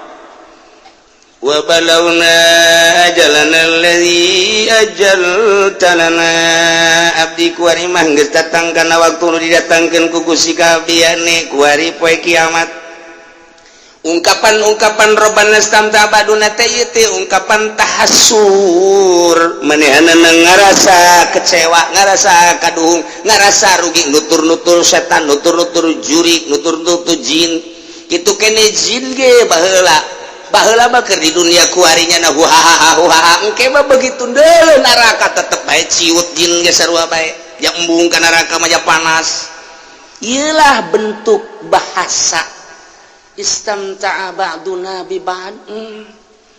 Wa balawna ajalana alladzi ajalta lana. Abdi kuari mah geus datang kana waktu nu didatangkeun ku Gusti kabdiane kuari poe kiamat. Ungkapan-ungkapan robbana istamta'a ba'duna teh ieu teh ungkapan tahassur, manehanana ngarasa kecewa, ngarasa kaduhung, ngarasa rugi, nutur-nutur setan, nutur-nutur jurik, nutur-nutur jin. Kitu kene jin ge baheula. Baheula mah keur di dunia kuarinya na huhaha huhaha, engke mah begitu deuleu neraka tetep bae ciut jin ge sarua bae. Ya embung ka neraka mah ja panas. Ieulah bentuk bahasa istamta'a ba'duna bi ba'd.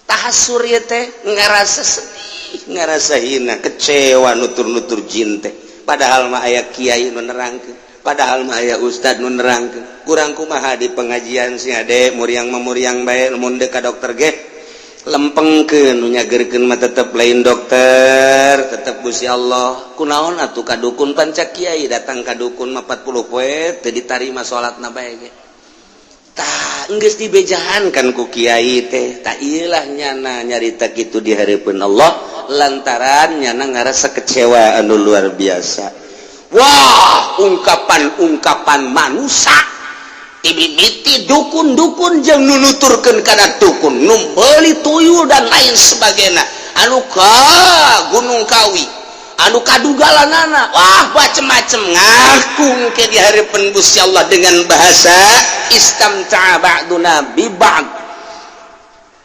Tahassur ieu teh ngarasa sedih, ngarasa hina, kecewa nutur-nutur jin teh. Padahal mah aya kiai nu nerangkeun, padahal mah aya ustad nu nerangkeun. Kurang kumaha di pengajian si ade muriang mah muriang bae, mun deuk ka dokter ge lempengkeun, nu nyageurkeun mah tetep lain dokter, tetep Gusti Allah. Kunaon atuh ka dukun panca kiai datang ka dukun mah 40 poe teu ditarima salatna bae ge. Tah, geus dibejahan kan ku kiai teh. Tah ieulah nyana nyarita kitu di hareupeun Allah lantaran nyana ngarasa kecewa anu luar biasa. Wah, ungkapan-ungkapan manusia ibibiti dukun-dukun jeung nu nuturkeun kana dukun, nu meuli tuyul dan lain sebagainya, anu ka Gunung Kawi, anu kadugalanana, wah macem-macem ngaku ke di hareupeun Gusti Allah dengan bahasa istamta'a ba'duna bi ba'd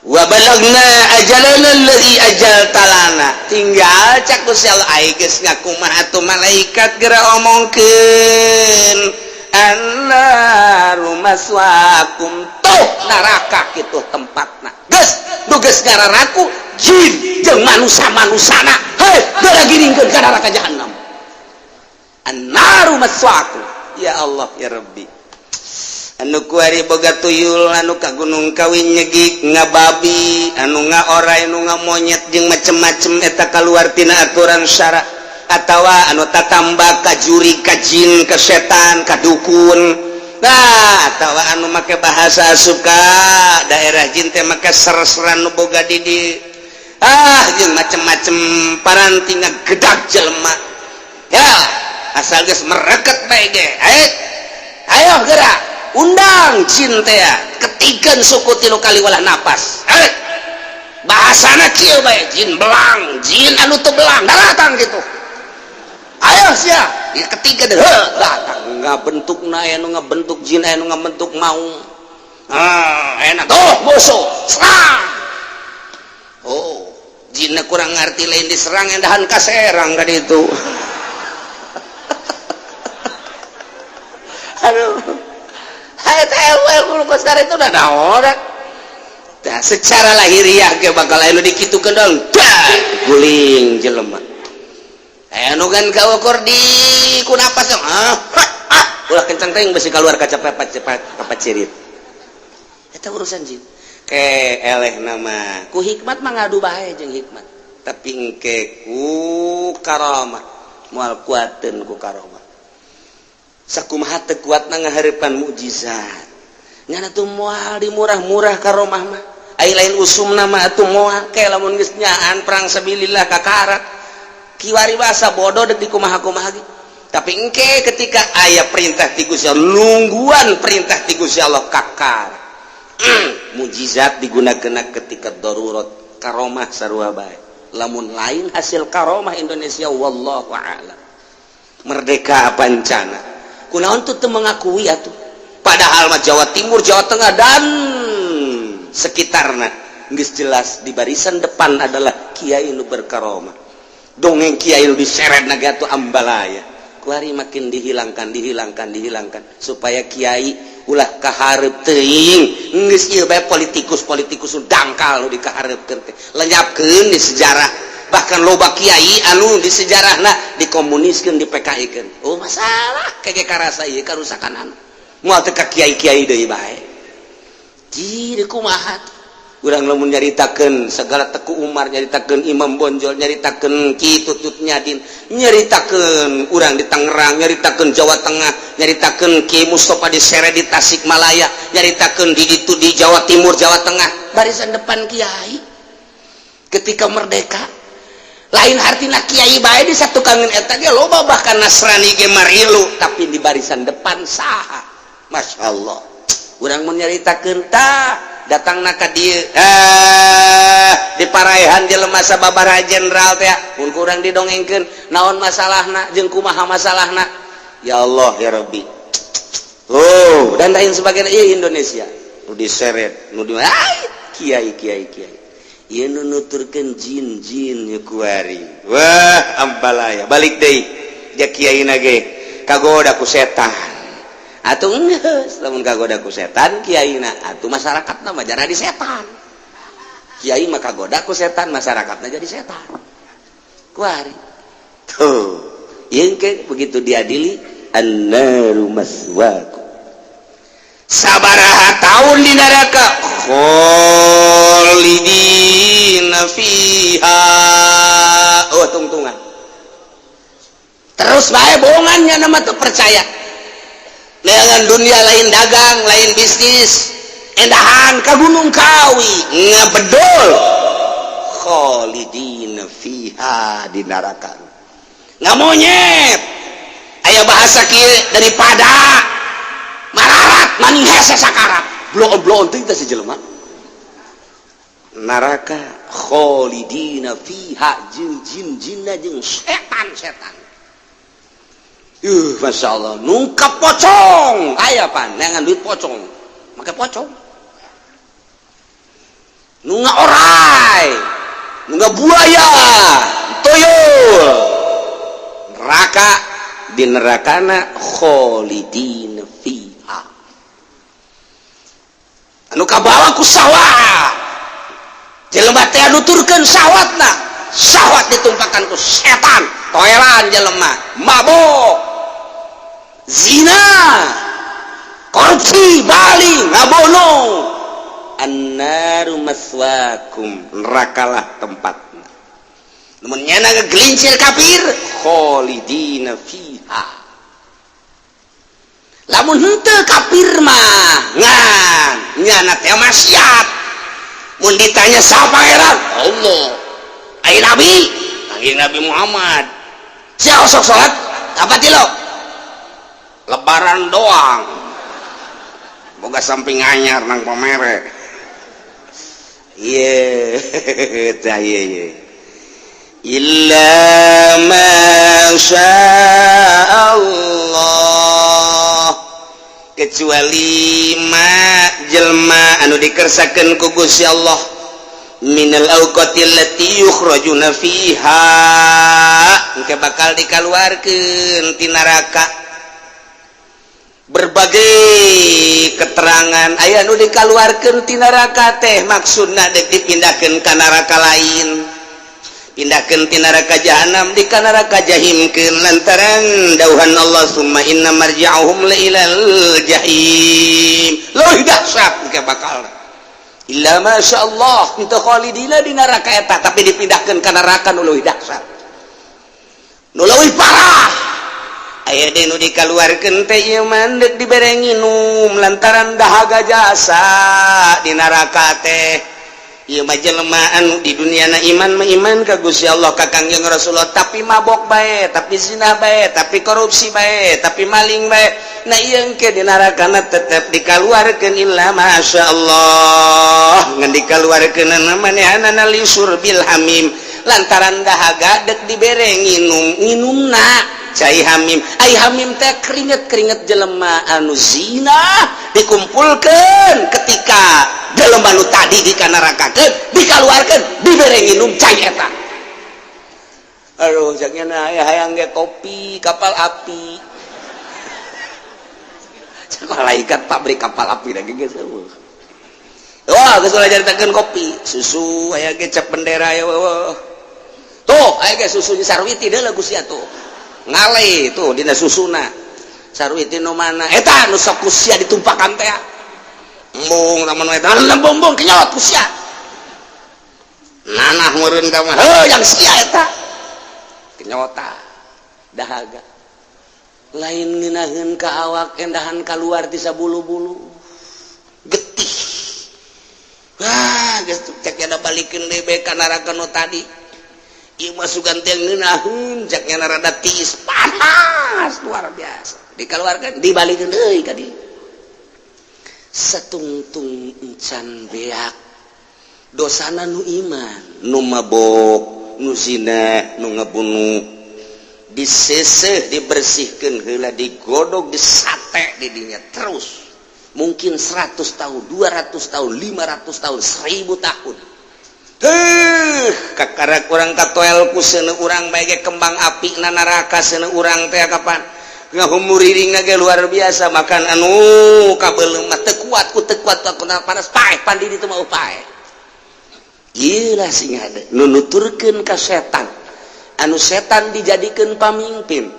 wa balagna ajalana allazi ajalta lana. Tinggal cak Gusti Allah ai geus ngaku mah atuh malaikat geura omongkeun annaru maswaakum, tuh neraka kitu tempatna. Geus nu geus ngararaku jin jeung manusa-manusana, hei geura giringkeun ka neraka jahanam. Annaru maswaakum. Ya Allah ya Rabbi, anu kuari boga tuyul, anu ka Gunung Kawi nyegik ngababi, anu ngaorai, anu ngamonyet jeung macem-macem eta kaluar tina aturan syara, atawa anu tatamba ka juri, ka jin, ka setan, ka dukun. Nah, atawa anu make bahasa suka daerah jin teh make ser-seran nu boga di ah jeung macem-macem paranti ngagedag jelema. Ya, asal geus mereket bae ge. Ayo gerak undang jin teh ketikan suku tilu kali walah napas. Bahasana kieu bae, jin belang, jin anu teu belang datang gitu. Ayo sia. Ya ketiga deh, datang ngabentuk na, aya nu ngabentuk jin, aya nu ngabentuk maung. Ah, enak tuh musuh serang. Oh, jinna kurang ngerti, lain diserang, endahan ka serang kan itu. Aduh, hai ilmu sekarang itu udah naon. Nah, secara lahiriah ge bakal aya nu dikitukeun dong, guling jelema. Aya nu kan kaukur di ku napas, ah, ah, ulah kencang teuing, besi keluar kaca cepat cepat kapacirit. Eta urusan jin. Ke eleh nama ku hikmat mah ngadu bae jeung hikmat. Tapi engke ku karamah moal kuateun ku karomah. Sakumaha teu kuatna ngahareupan mukjizat. Nyana tuh moal di murah-murah karomah mah. Ai lain usumna mah atuh moal ke lamun geus nyaan perang sabilillah kakarak. Kiwari basa bodoh dek dikumaha-kumaha ge. Tapi engke ketika aya perintah ti Gusti Allah, nungguan perintah ti Gusti Allah kakar. Mujizat digunakan ketika darurat, karomah sarua bae. Lamun lain hasil karomah Indonesia, wallahu a'lam. Merdeka pancana. Kunaon tuh teu mengakui atuh? Padahal mah Jawa Timur, Jawa Tengah dan sekitarna geus jelas di barisan depan adalah kiai nu berkaromah. Dongeng kiai nu diseret naga atuh ambalaya. Kuari makin dihilangkan, dihilangkan, dihilangkan supaya kiai ulah kaharep teuing. Geus ieu bae politikus-politikus nu dangkal nu dikahareupkeun teh. Lenyapkeun di sejarah. Bahkan loba kiai anu di sejarahna dikomuniskeun, di PKI-keun. Oh, masalah kege karasa ieu karusakan anu. Moal teu ka kiai-kiai deui bae. Jadi kumaha urang lamun nyaritakeun segala Teku Umar, nyaritakeun Imam Bonjol, nyaritakeun Ki Tutut Nyadin, nyaritakeun urang di Tangerang, nyaritakeun Jawa Tengah, nyaritakeun Ki Mustafa di Sere di Tasikmalaya, nyaritakeun di ditu di Jawa Timur, Jawa Tengah, barisan depan kiai ketika merdeka. Lain artina kiai bae di satu kangen eta ge loba, bahkan Nasrani ge marilu, tapi di barisan depan saha? Masya Allah, urang mun nyaritakeun tah datang ka dieu, di paraehan jelema sababaraha jenderal teh mun kurang didongengkeun naon masalahna jeung kumaha masalahna. Ya Allah ya Rabbi. Oh, dan lain sebagainya. Ieu Indonesia nu diseret nu di kiai kiai kiai ieu nu nuturkeun jin-jin ieu kuari. Wah, ambalaya balik deui ja kiai na ge kagoda ku setan. Atuh geus lamun kagoda ku setan kiaina, atuh masyarakatna mah jadi setan. Kiai mah kagoda ku setan, masyarakatna jadi setan. Kuari tuh ieu ke begitu diadili, annaru maswaku. Sabaraha tahun di neraka? Kholidina fiha. Oh, tungtungan terus bae bohongannya nama tuh percaya. Neangan dunia lain dagang, lain bisnis, endahan ke Gunung Kawi ngebedol, kholidina fiha di neraka nggak monyet. Aya bahasa kieu, daripada mararat maning hese sakarat, bloon-bloon teh si jelema neraka kholidina fiha jeung jin-jinna jeung setan-setan. Masya Allah, nungkap pocong aya pan neangan duit pocong, make pocong, nu orai, nu buaya, tuyul, neraka. Di nerakana kholidin fiha, anu kabawa ku syahwat jelema teh, nuturkeun syahwatna, syahwat ditumpakan ku setan, toelan jelema, mabok, zina, korupsi, maling, ngabono. Annaru maswakum, nerakalah tempatna. Namun nyana ngegelincir kafir, kholidina fiha. Lamun henteu kafir mah ngan nyana teh maksiat, mun ditanya saha pangeran? Allah. Ai nabi? Panggil Nabi Muhammad. Sia sok salat apa ti lo lebaran doang, boga samping anyar nang pamere. Iya, tah, iya iya. Illa ma Allah, kecuali ma jelma anu dikersakeun ku Gusti Allah, minal awqatil lati yukhrajuna fiha, engke bakal dikaluarkeun ti neraka. Berbagai keterangan aya nu dikaluarkeun ti neraka teh maksudna dek dipindahkeun ka neraka lain, pindahkeun ti neraka jahanam di ka neraka jahimkeun, lantaran dauhan Allah, summa inna marji'ahum la ilal jahim. Leuwih dahsyat ke bakal. Illa masya Allah, itu khalidina di neraka eta, tapi dipindahkeun ka neraka nu leuwih dahsyat, nu leuwih parah. Aya deui nu dikaluarkeun teh ieu mah deuk dibere nginum lantaran dahaga jasa di neraka teh. Ieu mah jelema anu di dunia na iman mah iman ka Gusti Allah, ka Kangjeng Rasulullah, tapi mabok bae, tapi zina bae, tapi korupsi bae, tapi maling bae. Nah, ieu engke di neraka tetep dikaluarkeun, illa masya Allah. Ngan dikaluarkeun manehanana li syurbil hamim, lantaran dahaga dek dibere nginum. Nginumna cai hamim. Ai hamim teh keringet-keringet jelema anu zina dikumpulkan ketika jelema nu tadi dikanarakakeun, dikaluarkeun, dibere nginum cai eta. Aduh, jangan aya hayang ge kopi Kapal Api. Malaikat pabrik Kapal Api lagi geus. Wah, geus ulah caritakeun kopi susu, aya ge cap bendera ya. Wah, tuh aya ge susu Sarwiti deuleu ku sia, tuh ngale tuh dina susuna Sarwiti. Nu mana eta nu sok ku sia ditumpakan teh? Embung taman eta, embung kenyot ku sia nanah meureun ka mah. Heuh, yang sia eta kenyota dahaga lain ngeunaheun ka awak, endahan keluar ti sabulu-bulu getih. Wah, geus cek ada balikeun deui bae ka neraka nu tadi. Ieu mah sugan teh ngeunaheun, cek nya rada tiis, panas luar biasa. Dikeluarkan, dibalikeun deui ka dieu. Satungtung encan beak dosana nu iman, nu mabok, nu zina, nu ngabunuh, diseseh, dibersihkan heula, digodog, disate di dinya terus mungkin 100 tahun, 200 tahun, 500 tahun, 1000 tahun. Heh, kakara kurang katoel ku seuneu urang bae ge kembang api na neraka seuneu urang teh. Kapan ngahumuriring ge luar biasa, makan anu kabeuleum mah teu kuat, ku teu kuat aku panas, paeh pandi ditu mah paeh. Gila, sing ada nu nuturkeun ka setan, anu setan dijadikan pamimpin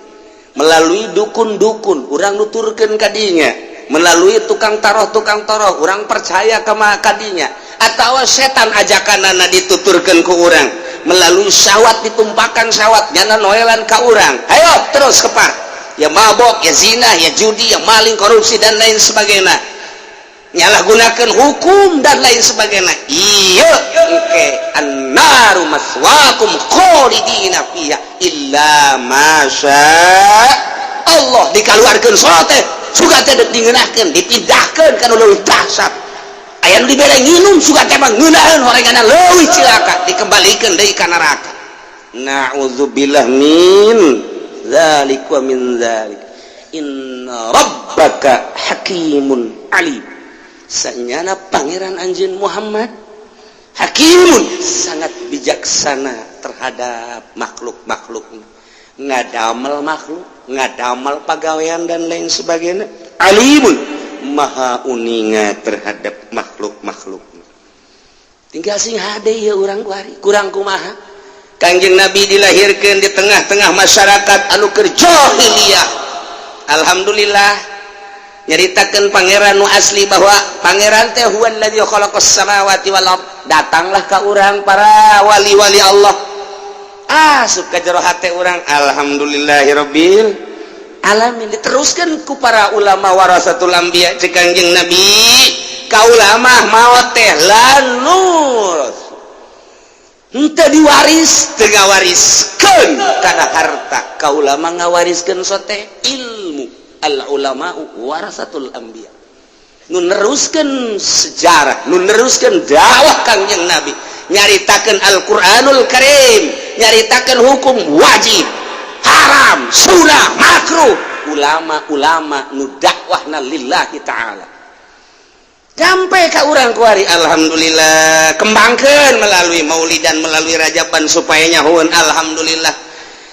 melalui dukun-dukun, urang nuturkeun ka dinya melalui tukang taroh, tukang taroh urang percaya ka kadinya, atau setan ajakanana dituturkeun ku urang melalui syahwat, ditumpakan syahwat nyana noelan ka urang, ayo terus kepar ya, mabok ya, zina ya, judi ya, maling, korupsi, dan lain sebagainya, nyalahgunakan hukum dan lain sebagainya. Iya, oke, annaru maswaakum khalidina fiha illa masya Allah. Dikaluarkeun sote suka teh dek dingeunahkeun, dipindahkeun kana leuwih dahsyat. Aya nu dibere nginum, suka teh mah ngeunaheun horenganna leuwih cilaka, dikembalikeun deui ka neraka. Na'udzubillah min dzalik wa min dzalik. Inna rabbaka hakimun alim. Sanyana Pangeran anjeun Muhammad hakimun, sangat bijaksana terhadap makhluk-makhluk, ngadamel makhluk, ngadamel pagawean, dan lain sebagainya. Alimun, maha uninga terhadap makhluk-makhluk. Tinggal sing hade ya urang kuari kurang kumaha. Kangjeng Nabi dilahirkan di tengah-tengah masyarakat anu keur jahiliyah. Alhamdulillah, nyaritakeun Pangeran nu asli bahwa Pangeran teh huwallazi khalaqas samawati wal ard. Datanglah ka urang para wali-wali Allah, asup ka jero hate urang, alhamdulillahirabbil alamin. Diteruskan ku para ulama warasatul anbiya. Cek Kangjeng Nabi, ka ulama maot teh lanur henteu diwaris, teu ngawariskeun kana harta. Ka ulama ngawariskeun sote ilmu. Al ulama warasatul anbiya, nu neruskeun sejarah, nu neruskeun dakwah Kangjeng Nabi, nyaritakeun Al-Qur'anul Karim. Nyaritakeun hukum wajib, haram, sunah, makruh. Ulama-ulama nu dakwahna lillahi ta'ala. Sampai ka urang kuari, alhamdulillah, kembangkeun melalui maulidan, melalui rajaban supaya nyahueun. Alhamdulillah,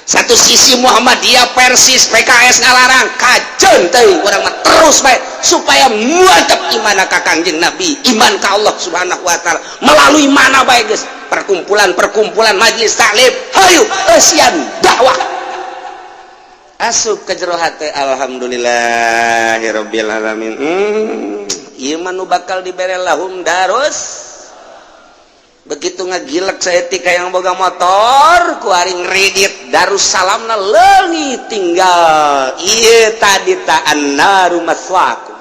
satu sisi Muhammadiyah, Persis, PKS ngalarang, kajeun teuing, urang mah terus bae supaya mantep iman ka Kangjeng Nabi, iman ka Allah Subhanahu wa taala melalui mana bae geus, perkumpulan-perkumpulan, majelis taklim, hayu eusian dakwah asup ke jero hate. Alhamdulillahirabbil alamin. Ieu mah nu bakal dibere lahum darus. Begitu ngagilek saeutik yang boga motor kuari ngredit Darussalamna leungit, tinggal ieu tadi ta, annaru maswaakum.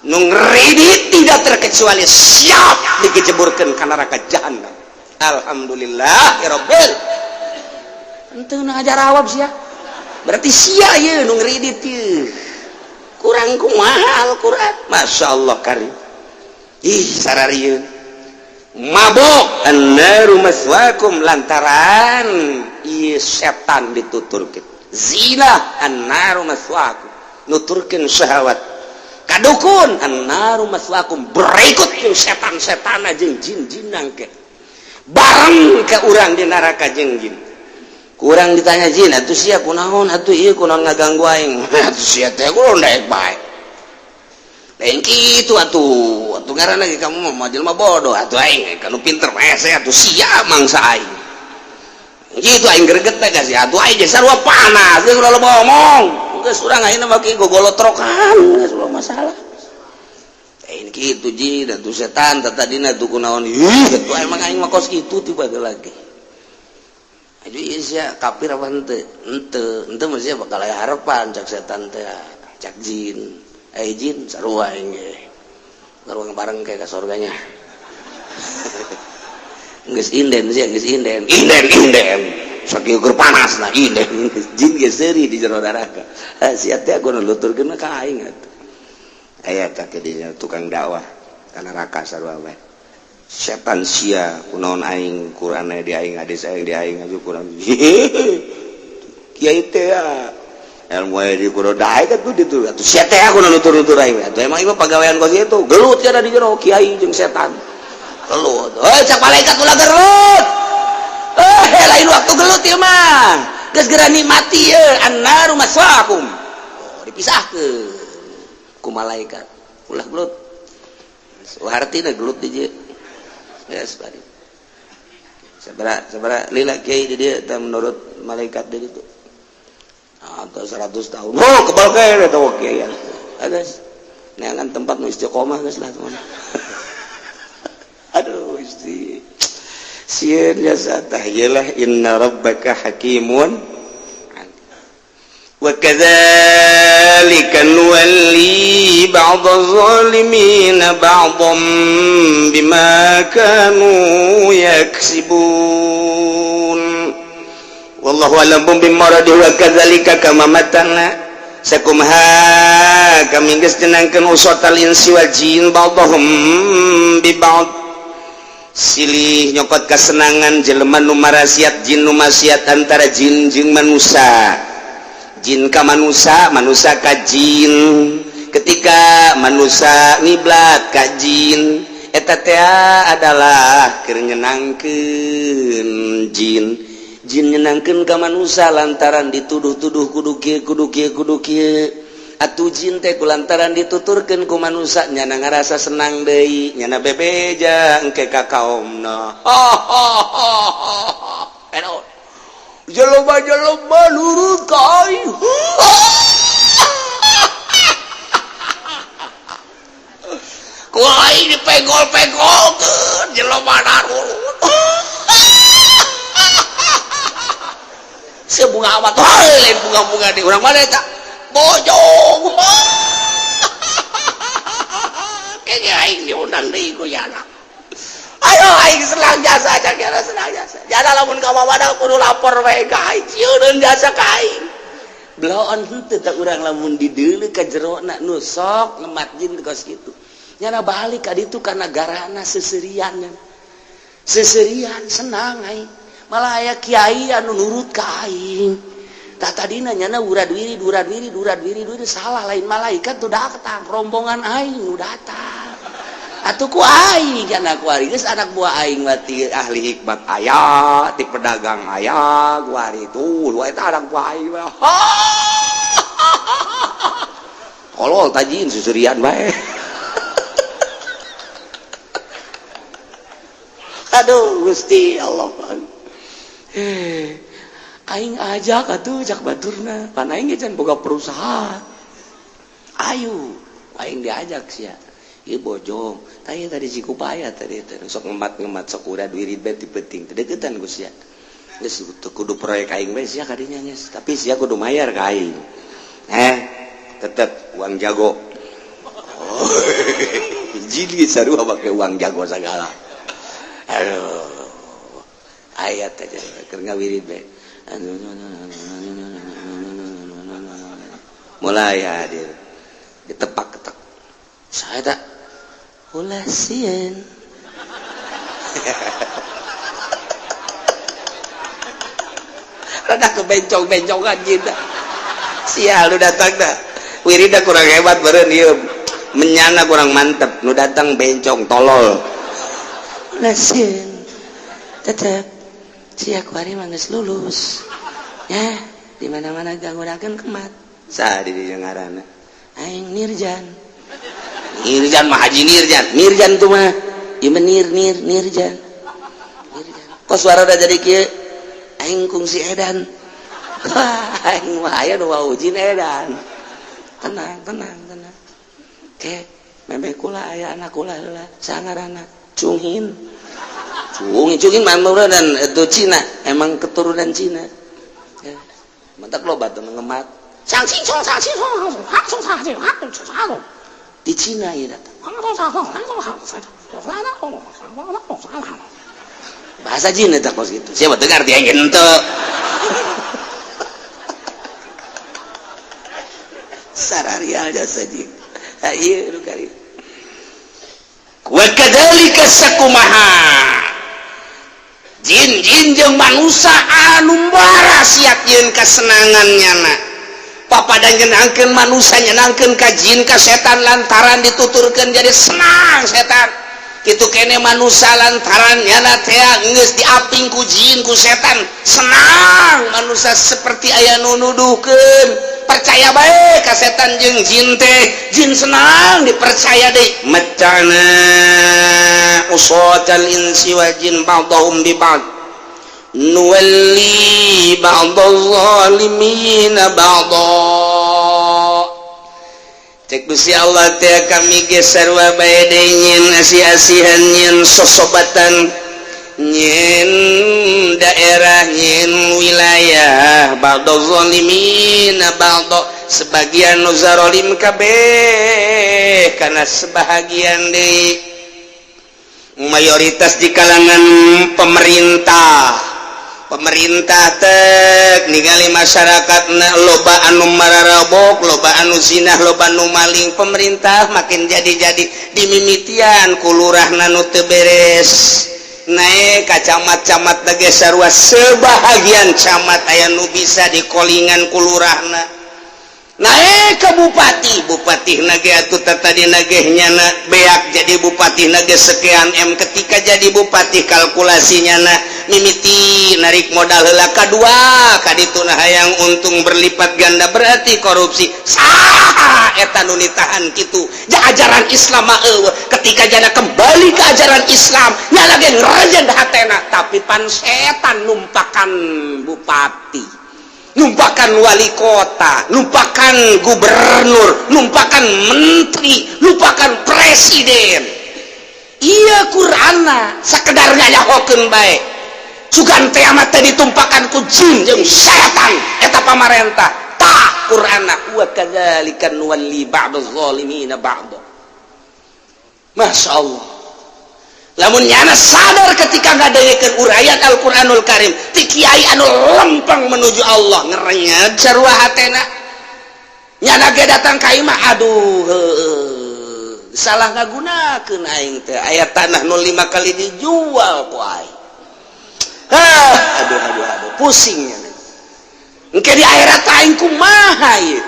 Nu ngredit tidak terkecuali siap dikejeburkeun ka neraka jahannam. Alhamdulillah ya rabbil. Henteu ngajarawab sia, berarti sia ieu nu ngredit ieu kurang kumaha Al-Qur'an. Masya Allah karim. Ih, sararieun mabok, annaru maswakum, lantaran ieu setan dituturkeun. Zina, annaru maswakum, nuturkeun syahwat. Kadukun, annaru maswakum. Berikut jeung setan-setan jeung jin-jin ke bareng ke urang di neraka jeung jin. Kurang ditanya jin, atuh sia kunaon atuh ieu, kunaon ngaganggu aing atuh sia teh? Kunaon daek bae, lain kitu atuh. Atuh ngaranna ge kamu mah jelema bodoh atuh, aing kanu pinter mah atuh, sia mangsa aing gitu. Aing greget teh geus atuh, aing ge sarua panas geus, ulah loba omong geus, urang ayeuna mah kieu gogolotrokan geus, ulah masalah. Lain kitu jin atuh, setan tadina tuh kunaon. Ih, atuh emang aing mah kos kitu tiba lagi. Aju ieu sia kafir apa henteu? Henteu, henteu mah sia bakal aya harapan, cak setan teh, cak jin. Eh jin, sarua aing ge. Sarua bareng kayak ke surganya. Geus inden sia, geus inden. Inden, inden. Sakieu keur panas nah inden. Jin ge seuri di jero neraka. Sia teh kudu nuturkeun ka aing atuh. Aya tah dinya tukang dakwah ka neraka sarua bae. Setan sia kunaon aing, Quran di aing, hadis aing di aing aju kurang. Kiai teh ilmu aya di kudu daek atuh ditu atuh, sia teh aku nutur-nutur aing atuh. Emang ieu pagawean kos kitu, gelut ya di jero kiai jeung setan. Gelut. Heuh, cak malaikat, ulah gelut. Eh, lain waktu gelut ieu mah. Geus geura nikmati ye, annaru maswaakum. Oh, dipisahkeun ku malaikat. Ulah gelut. Hartina gelut di dieu. Yes, bari. Sabara sabara lila kiai di dieu teh menurut malaikat di ditu? Atau 100 tahun. Oh, kebal kayak eta kiai. Geus. Neangan tempat nu istiqomah geus lah teman. Aduh, isti. Sieun jasa tah ieu. Inna rabbaka hakimun. وكذلك نولي بعض الظالمين بعضا بما كانوا يكسبون. والله أعلم بمراده. وكذلك كما matana sakumaha kami geus nyenangkeun usatal insi wal jin ba'dhum bi ba'd, silih nyokot kesenangan jelema nu marasiat, jin nu maksiat, antara jin jeung manusia, jin ka manusia, manusia ka jin. Ketika manusia ngiblat ka jin, eta teh adalah keur nyenangkeun jin, jin nyenangkeun ka manusia lantaran dituduh-tuduh kudu kieu, kudu kieu, kudu kieu. Atuh jin teh kulantaran dituturkeun ku manusia nyana ngarasa senang deui, nyana bebeja engke ka kaumna. Jelema-jelema nurut ka aing. Ku aing dipenggol-penggolkeun, jelema narurut. Sebunga amat lain bunga-bunga di urang mana eta bojong. Kayaknya aing diundang deui ku yana. Ayo aing senang jasa kira senang jasa. Jana lamun ka mana kudu lapor we ka aing, sieun jasa ka aing. Bloon henteu tah urang lamun dideuleu ka jerona nu sok ngemat jin kos kitu. Nyana balik ka ditu kana garana seserian. Seserian senang aing. Malah aya kiai anu nurut ka aing. Tah tadina nyana urad wirid urad wirid urad wirid wirid salah lain malaikat tuh datang, rombongan aing nu datang. Atuh ku aing anak kuari geus anak buah aing mah ti ahli hikmat aya, ti pedagang aya, kuari tuh eta anak buah aing mah. Tolol tajin susurian bae. Aduh Gusti Allah. Aing ajak atuh cak baturna, pan aing ge can boga perusahaan. Ayo, aing diajak sia. Ieu bojong, tah ieu tadi Cikupaya tadi teh sok ngemat-ngemat sok urad wirid bae ti peuting. Teu deukeutan ku sia. Geus teu kudu proyek aing bae sia kadinya geus, tapi sia kudu mayar ka aing. Tetep uang jago. Oh, jadi sarua make uang jago sagala. Aduh. Ayat aja keur ngawirid bae. Mulai hadir. Ditepak-ketek. Saya tak ulah sieun. Rada kebencong-bencongan kita. Sia lu datang dah. Wirida kurang hebat beureun ieu. Menyana kurang mantep, nu datang bencong tolol. Ulah sieun. Tetep sia kuari mah geus lulus. Ya, di mana-mana ganggunakeun kemat. Saha di dieu ngaranna? Aing Nirjan. Nirjan mah Haji Nirjan. Nirjan tuh mah ieu mah nir nir Nirjan. Nirjan. Kok suara udah jadi kieu? Aing kungsi edan. Wah, aing mah aya nu wawujin edan. Tenang, tenang, tenang. Ke, memeh kula aya anak kula heula. Sangarana Cunghin. Cungin, Cungin mah dan itu Cina, emang keturunan Cina. Ya. Mantak loba teu ngemat. Sang cing song sang cing song hak song sang cing hak song sang. Di Cina ya datang. Bahasa Cina tak kos gitu. Siapa dengar dia ingin henteu. Sararial jasa jeung. Ha ieu nu kari. Wa kadzalika sakumaha. Jin-jin jeung manusia anu bara siap yeun kasenangan nyana. Papada nyenangkeun manusia nyenangkeun ka jin ka setan lantaran dituturkeun jadi senang setan. Kitu kene manusia lantaran nyana teh geus diaping ku jin ku setan senang manusia seperti aya nu nuduhkeun percaya bae ka setan jeung jin teh jin senang dipercaya deui macana usatal insi wal jin ba'dhum bi ba'd nuwalli ba'dhal zalimina ba'dha. Cek Gusti Allah teh kami ge sarua bae deui nyin asih-asihan nyin sosobatan nyin daerah nyin wilayah ba'dhal zalimina ba'dha sebagian nu zalim kabeh kana sebahagian deui mayoritas di kalangan pemerintah. Pemerintah tek ningali masyarakat na loba anu mararabok, loba anu zinah, loba anu maling. Pemerintah makin jadi-jadi dimimitian ku lurahna nu teu beres. Naik ka camat-camat ge sarua sebahagian camat aya nu bisa dikolingan ku lurahna. Naik ke bupati, bupati nage atuh tadi nage nyana beak jadi bupati nage sekian M ketika jadi bupati kalkulasinya na mimiti narik modal heula kadua kaditu na hayang untung berlipat ganda berarti korupsi saha eta nu nitahan kitu ja ajaran Islam mah eueuh ketika jana kembali ke ajaran Islam nya lagi ngerajen hatena tapi pan setan numpakan bupati numpakan wali kota, numpakan gubernur, numpakan menteri, numpakan presiden. Iya Qur'anna sakedar ngayahokeun bae. Sugan teh amat teh ditumpakan ku jin jeung setan eta pamarentah. Tah Qur'anna wa kadzalika nuwalli ba'dadh zalimina ba'd. Masya Allah. Lamun nyana sadar ketika ngadengekeun uraian Al-Qur'anul Karim ti kiai anu lempeng menuju Allah ngerenyet sarua hatena nyana ge datang ka imah aduh heueuh salah ngagunakeun aing teh aya tanah nu 5 kali dijual ku aing. Ah, aduh aduh aduh, pusingnya. Engke di akhirat aing kumaha ieu?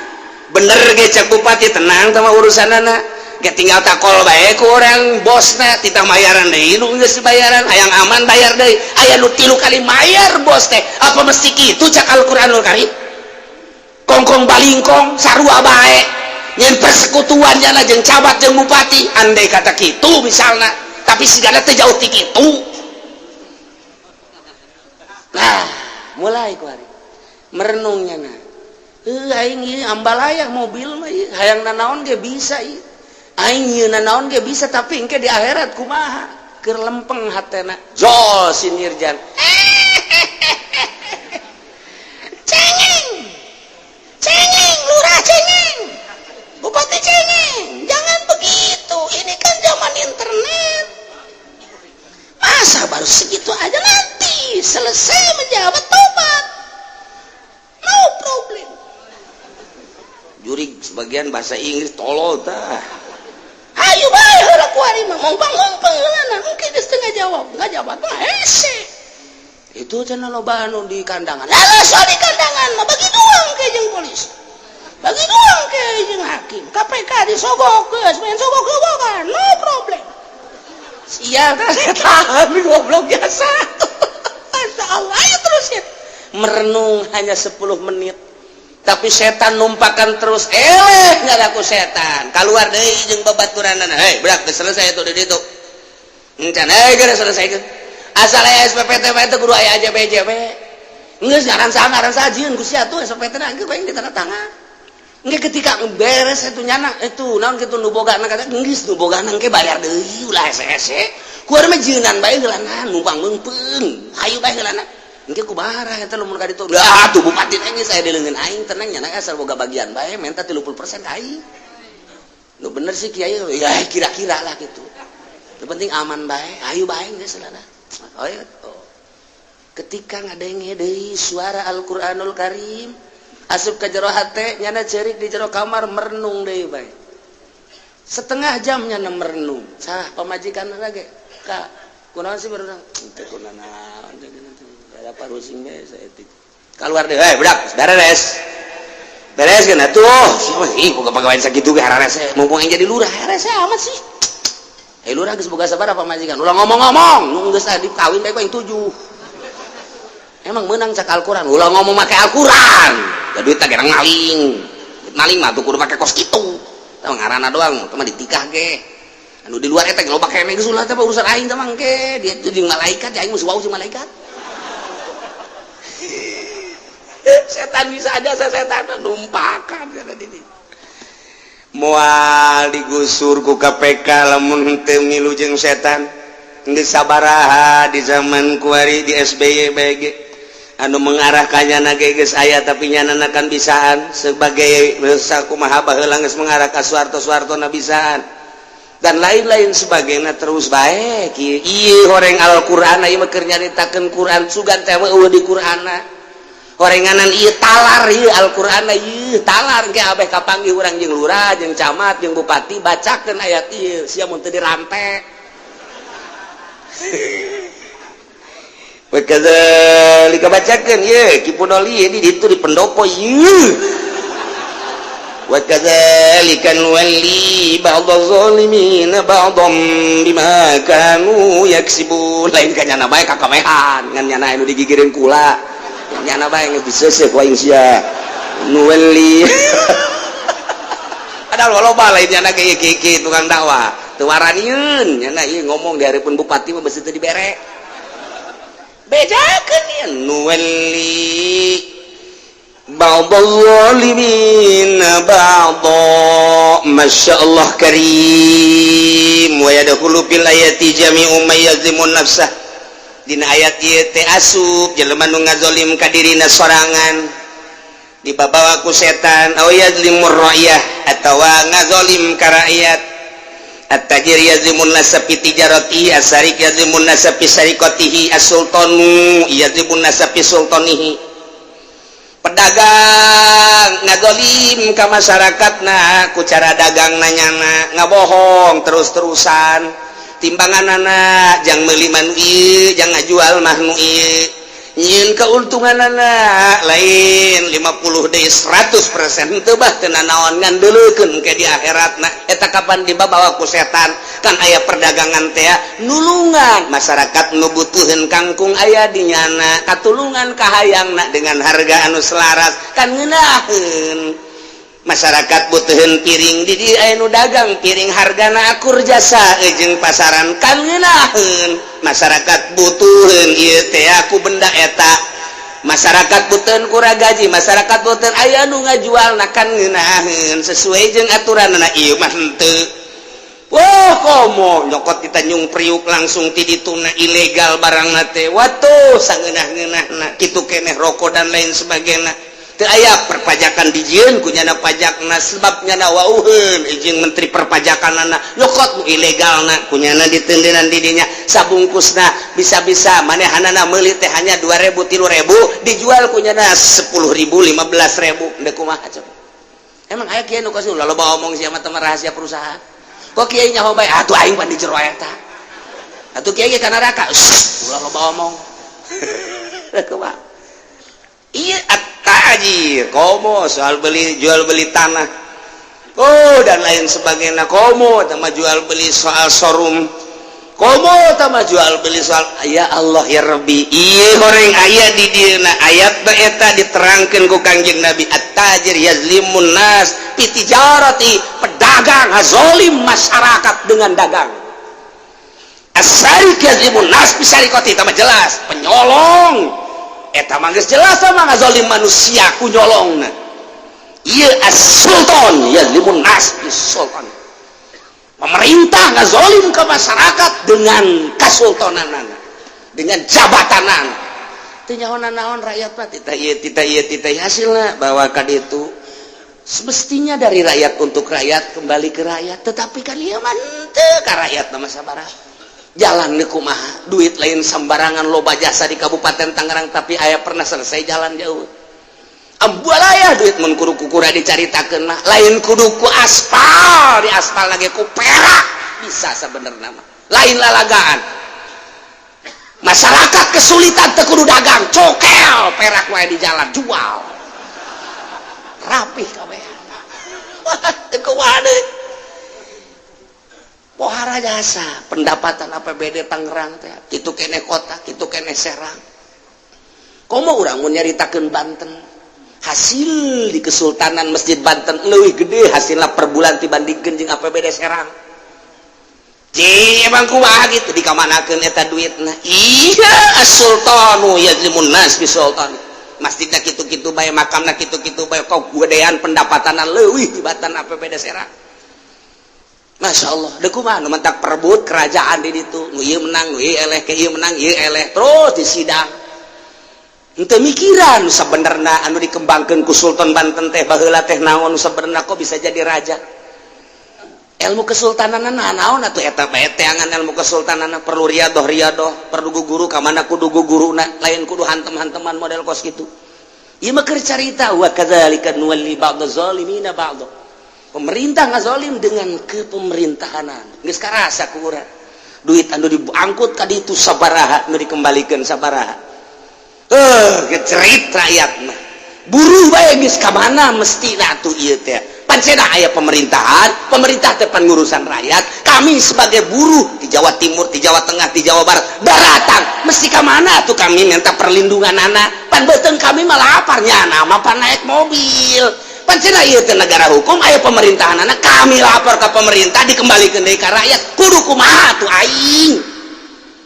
Bener ge cek bupati, tenang sama urusanana. Ge tinggal takol bae ku orang bosna, titah mayaran deui nu geus bayaran, hayang aman bayar deui. Aya nu 3 kali mayar bos teh. Apa mesti kitu cak Al-Qur'anul Karim? Kongkong balingkong sarua bae. Nyen persekutuan jana jeung camat jeung bupati, andai kata kitu misalna, tapi sigana teh jauh ti kitu. Nah, mulai ku hari merenungnya. Nah, aing ieu ambalaya mobil mah ieu hayang nanaon ge bisa ieu. Aing ieu nanaon ge bisa, tapi engke di akhirat kumaha? Keur lempeng hatena. Jol si Nirjan. Cengeng. Cengeng, lurah cengeng. Bupati cengeng. Jangan begitu. Ini kan zaman internet. Masa baru segitu aja, nanti selesai menjabat tobat. No problem. Jurig sebagian bahasa Inggris tolol tah. Ayo bae heula kuari mah ngompang-ngompang heulana engke geus teu ngajawab, ngajawab mah hese. Itu cenah loba anu di kandangan. Lalu soal di kandangan mah bagi dua engke jeung polisi. Bagi dua engke jeung hakim. KPK disogok geus, main sogok-sogokan, no problem. Sial tah setan goblok biasa. Masya Allah, ayo terusin. Merenung hanya 10 menit. Tapi setan numpakan terus, eleh nggak aku setan. Keluar deui jeung babaturanana. Hei, berak geus selesai itu di ditu. Encan hei geus selesai. Asal aya SPPT mah itu kudu aya AJB-JB. Geus ngaran saha ngaran saha jieun ku sia tuh SPPT na engke bae ditanda tangan. Engke ketika beres itu nyana itu naon kitu nu boga na kata geus nu boga engke bayar deui ulah hese-hese. Ku urang mah jieunan bae heulana numpang meungpeung. Hayu bae heulana. Engke kumaha eta lamun ka ditu. Lah tuh bupati teh geus aya di leungeun aing tenang nyana asal boga bagian bae minta 30% ka aing. Nu bener sih kiai ya kira-kira lah gitu. Yang penting aman bae, ayo bae geus heulana. Oh, iya. Oh. Ketika ngadenge deui suara Al-Qur'anul Karim asup ka jero hate nyana ceurik di jero kamar merenung deui bae. Setengah jam nyana merenung. Sah pamajikan lagi. Ka kunaon sih baru teu kunaon ada parusing bae saeutik. Keluar deh, hei budak, beres. Beres kan atuh. Ih, boga pagawean sakitu ge hararese. Mumpung aing jadi lurah, hararese amat sih. Hei lurah geus boga sabaraha pamajikan? Ulah ngomong-ngomong, nu geus adi kawin bae ku aing 7. Emang menang cak Al-Qur'an, ulah ngomong make Al-Qur'an. Da duit teh gerang maling. Maling mah tuh kudu make kos kitu. Tah ngaranna doang, teh mah ditikah ge. Anu di luar eta loba keneh geus ulah teh urusan aing teh mangke. Dia jeung malaikat, aing mah wau jeung malaikat. Setan bisa aja setan numpakan kata dini. Moal digusur ku KPK lamun henteu milu jeung setan. Geus sabaraha di zaman kuari di SBY BG anu mengarah ka nyana ge geus aya tapi nyana kan bisaan sebagai sakumaha baheula geus mengarah ka Soeharto Soeharto na bisaan dan lain-lain sebagainya terus bae kieu ieu horeng Al-Qur'an ieu mah keur nyaritakeun Qur'an sugan teh eueuh di Qur'anna horenganan ieu talar ieu Al-Qur'an ieu talar ge abeh kapanggih urang jeung lurah jeung camat jeung bupati bacakeun ayat ieu sia mun teu dirante. Wakadzalika bacakeun ieu Ki Pudoli di ditu di pendopo ieu. Wakadzalika nuwalli ba'dadh zalimin ba'dham bima kanu yaksibun. Lain ka nyana bae kakamehan ngan nyana anu digigireun kula. Nyana bae geus diseuseuh ku aing sia. Nuwalli. Padahal loba lain nyana ge ieu tukang dakwah. Teu waranieun nyana ieu ngomong di hareupeun bupati mah beusi teu dibere. Bejakeun ieu nuwalli ba'dadh zalimin ba'dha. Masya Allah karim. Wa yadkhulu fil ayati jami'u may yazlimun nafsah. Dina ayat ieu teh asup jelema nu ngazolim ka dirina sorangan dibabawa ku setan aw yazlimur ra'yah atawa ngazolim ka rakyat. At-tajir yazlimun nasa fi tijaratihi, as-sarik yazlimun nasa fi sarikatihi, as-sultanu yazlimun nasa fi sultanihi. Pedagang ngazolim ka masyarakatna ku cara dagang nanyana ngabohong terus-terusan. Timbangan anak jang meuli mah nu ieu, jang ngajual mah nu ieu, nyieun keuntungan anak lain 50 deui 100% teu bah, teu nanaon, ngan deuleukeun ke di akhiratna. Eta kapan dibawa ku setan? Kan aya perdagangan teh nulungan masyarakat nu butuheun kangkung, aya di nyana katulungan kahayangna dengan harga anu selaras, kan ngeunaheun. Masyarakat butuhin piring, di dieu aya nu dagang piring, hargana akur jasa jeung pasaran, kan ngeunaheun. Masyarakat butuhin ieu teh aku benda eta, masyarakat butuhin kura gaji, masyarakat butuhin, aya nu ngajual, nah kan ngeunaheun sesuai jeung aturan. Nah, ieu mah henteu. Wah, komo nyokot di Tanjung Priuk langsung ti dituna ilegal barang teh. Watuh, sangeunah-ngeunahna kitu keneh rokok dan lain sebagainya. Teu aya perpajakan dijieun ku nyana pajakna, sebab nyana wauheun izin menteri perpajakanana, nyokot nu ilegalna ku nyana ditendenan di dinya sabungkusna. Bisa-bisa manehanana meuli teh hanya 2000, 3000, dijual ku nyana 10.000, 15.000. Ndek kumaha coba? Emang aya kieu nu kos loba omong sia mah, rahasia perusahaan. Kok kiai nyaho bae atuh, aing pan di jero eta atuh, kiai ge ka neraka. Ulah loba omong. Kumaha iya at-tajir? Komo soal beli jual beli tanah, oh, dan lain sebagainya. Komo sama jual beli soal showroom, komo sama jual beli soal, ya Allah ya Rabbi, iya goreng aya di dieuna ayat eta diterangkeun ku Kangjeng Nabi, at-tajir yazlimun nas fi tijarati, pedagang ngazolim masyarakat dengan dagang. As-sariq yazlimun nas fi sariqati, mah jelas penyolong eta mah geus jelas sama ngazolim manusia ku nyolongna. Ieu as-sultan yazlimun nas bi sultan, pemerintah ngazolim ke masyarakat dengan kasultananana, dengan jabatanana. Teu nyaho naon rakyat mah, tita ieu, tita ieu, tita ieu. Hasilna bahwa kad itu semestinya dari rakyat untuk rakyat, kembali ke rakyat, tetapi kan ieu mah henteu ka rakyat nama sabaraha. Jalan nih kumaha? Duit lain sembarangan, loba jasa di Kabupaten Tangerang, tapi aya pernah selesai jalan jauh ambualaya? Duit mun kudu kukura dicaritakeun mah lain kudu ku aspal, di aspal lagi ku perak bisa sebenarnya mah, lain lalagaan. Masyarakat kesulitan teu kudu dagang, cokel perak wae di jalan, jual rapih kabeh. Wah, teu kumaha deui? Pohara jasa pendapatan APBD Tangerang teh kitu keneh kota, kitu keneh Serang. Komo urang mun nyaritakeun Banten, hasil di Kesultanan Masjid Banten leuwih gede hasilna per bulan dibandingkeun jeung APBD Serang. Ci, emang kumaha gitu dikamanakeun eta duitna? Iya, as-sultanu yazlimun nas bi sultani. Masjidna kitu-kitu bae, makamna kitu-kitu bae, kok gedean pendapatanna leuwih tibatan APBD Serang. Masya Allah, dek kumaha nu mentak perebut kerajaan di ditu, nu ieu menang, nu ieu eleh, ke ieu menang, ieu eleh, terus di sidang. Henteu mikiran nu sabenerna anu dikembangkeun ku Sultan Banten teh baheula teh naon nu sabenerna, kok bisa jadi raja? Ilmu kesultanan naon atuh eta bae teangan ilmu kesultanan? Perlu riadoh riadoh, perlu guru ka mana kudu guruna, lain kudu hantem-hanteman model kos kitu. Ieu mah keur carita wa kadzalika nuwalli ba'daz zalimina ba'd. Pemerintah ngazolim dengan kepemerintahanan geus karasa ku urang. Duit anu diangkut ka ditu sabaraha, nu dikembalikan sabaraha? Eh, cerit rakyat mah, buruh bae geus ka mana mesti atuh ieu teh? Pancena aya pemerintahan, pemerintah teh pengurusan rakyat. Kami sebagai buruh di Jawa Timur, di Jawa Tengah, di Jawa Barat daratang mesti ka mana tuh kami minta perlindungan anak? Pan beuteung kami malah laparnya nama pan naik mobil. Pancena ieu teh negara hukum, aya pemerintahan anak, kami lapor ke pemerintah, dikembalikan deui ka rakyat, kudu kumaha tuh aing?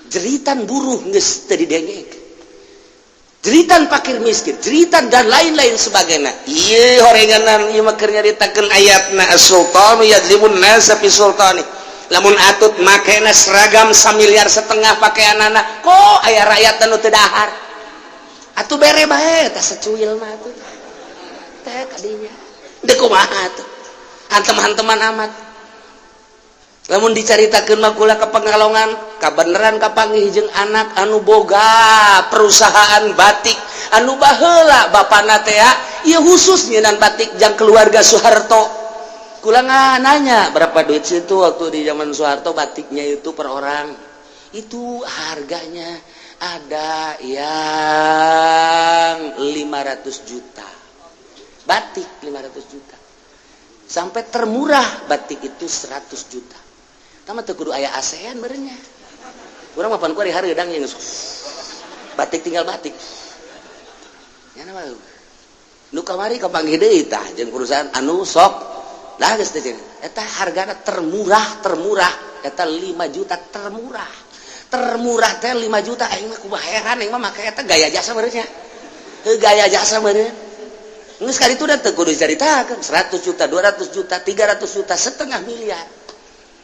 Jeritan buruh geus teu didengek, jeritan fakir miskin, jeritan dan lain-lain sebagainya. Iya, horenganan ieu mah keur nyaritakeun ayatna as-sultanu yadzlimun nasa fi sultani. Lamun atut makena seragam 1,5 miliar pakaianana, kok aya rakyat anu teu dahar atuh, bere bae tah secuil mah atuh teh kadinya. Deuk kumaha atuh hantem-hanteman amat? Lamun dicaritakeun mah kula ke Pekalongan, kabeneran kapanggih jeung anak anu boga perusahaan batik, anu baheula bapana teh ieu khusus nyieunan batik jang keluarga Soeharto. Kula nanya berapa duit situ waktu di zaman Soeharto, batiknya itu per orang itu harganya ada yang 500 juta, batik 500 juta, sampai termurah batik itu 100 juta. Tama teu kudu aya ASEAN berenya. Urang mah pan ku hari hareudang yang batik tinggal batik. Ya nama nu kamari kapanggih deui tah jeung perusahaan anu sok lah geus teh, eta hargana termurah termurah eta 5 juta, termurah termurah teh 5 juta. Aing mah kumaha heran, aing mah make eta gaya jasa meureun nya. Heuh, gaya jasa meureun. Geus kali itu dan teu kudu dicaritakeun 100 juta, 200 juta, 300 juta, setengah miliar.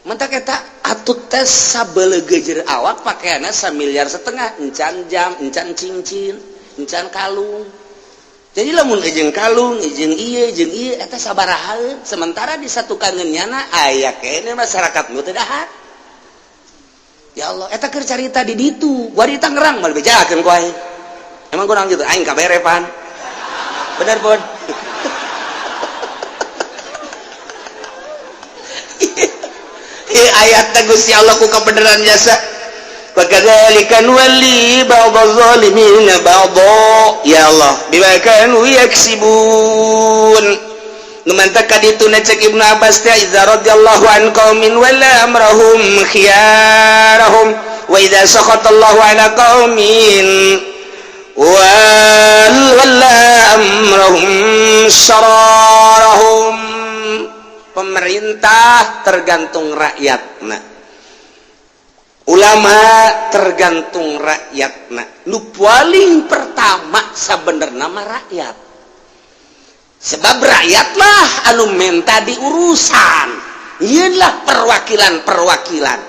Mentak eta atut teh sabeleugeujeur awak pakaianna samiliar setengah, encan jam, encan cincin, encan kalung. Jadi lamun jeung kalung jeung ieu jeung ieu eta sabaraha, sementara di satu kangen nyana aya kene masyarakat nu teu dahar. Ya Allah, eta keur carita di ditu, gua di Tangerang mah bejakeun ku aing. Emang kurang gitu, aing kabere pan. Bener pun. Ayat Gusti Allah ku kebenaran jasa. Wa kadzalika nuwalli ba'dadh dhalimina ba'dha, ya Allah, bima kanu yaksibun. Nu mantak ka ditu cek Ibnu Abbas teh, idza radhiyallahu an qaumin wala amrahum khiyarahum wa idza sakhatallahu ala qaumin wala amrahum syararahum. Pemerintah tergantung rakyatna, ulama tergantung rakyatna. Nu paling pertama sabenerna mah rakyat, sebab rakyat lah anu menta diurusan. Inilah perwakilan-perwakilan.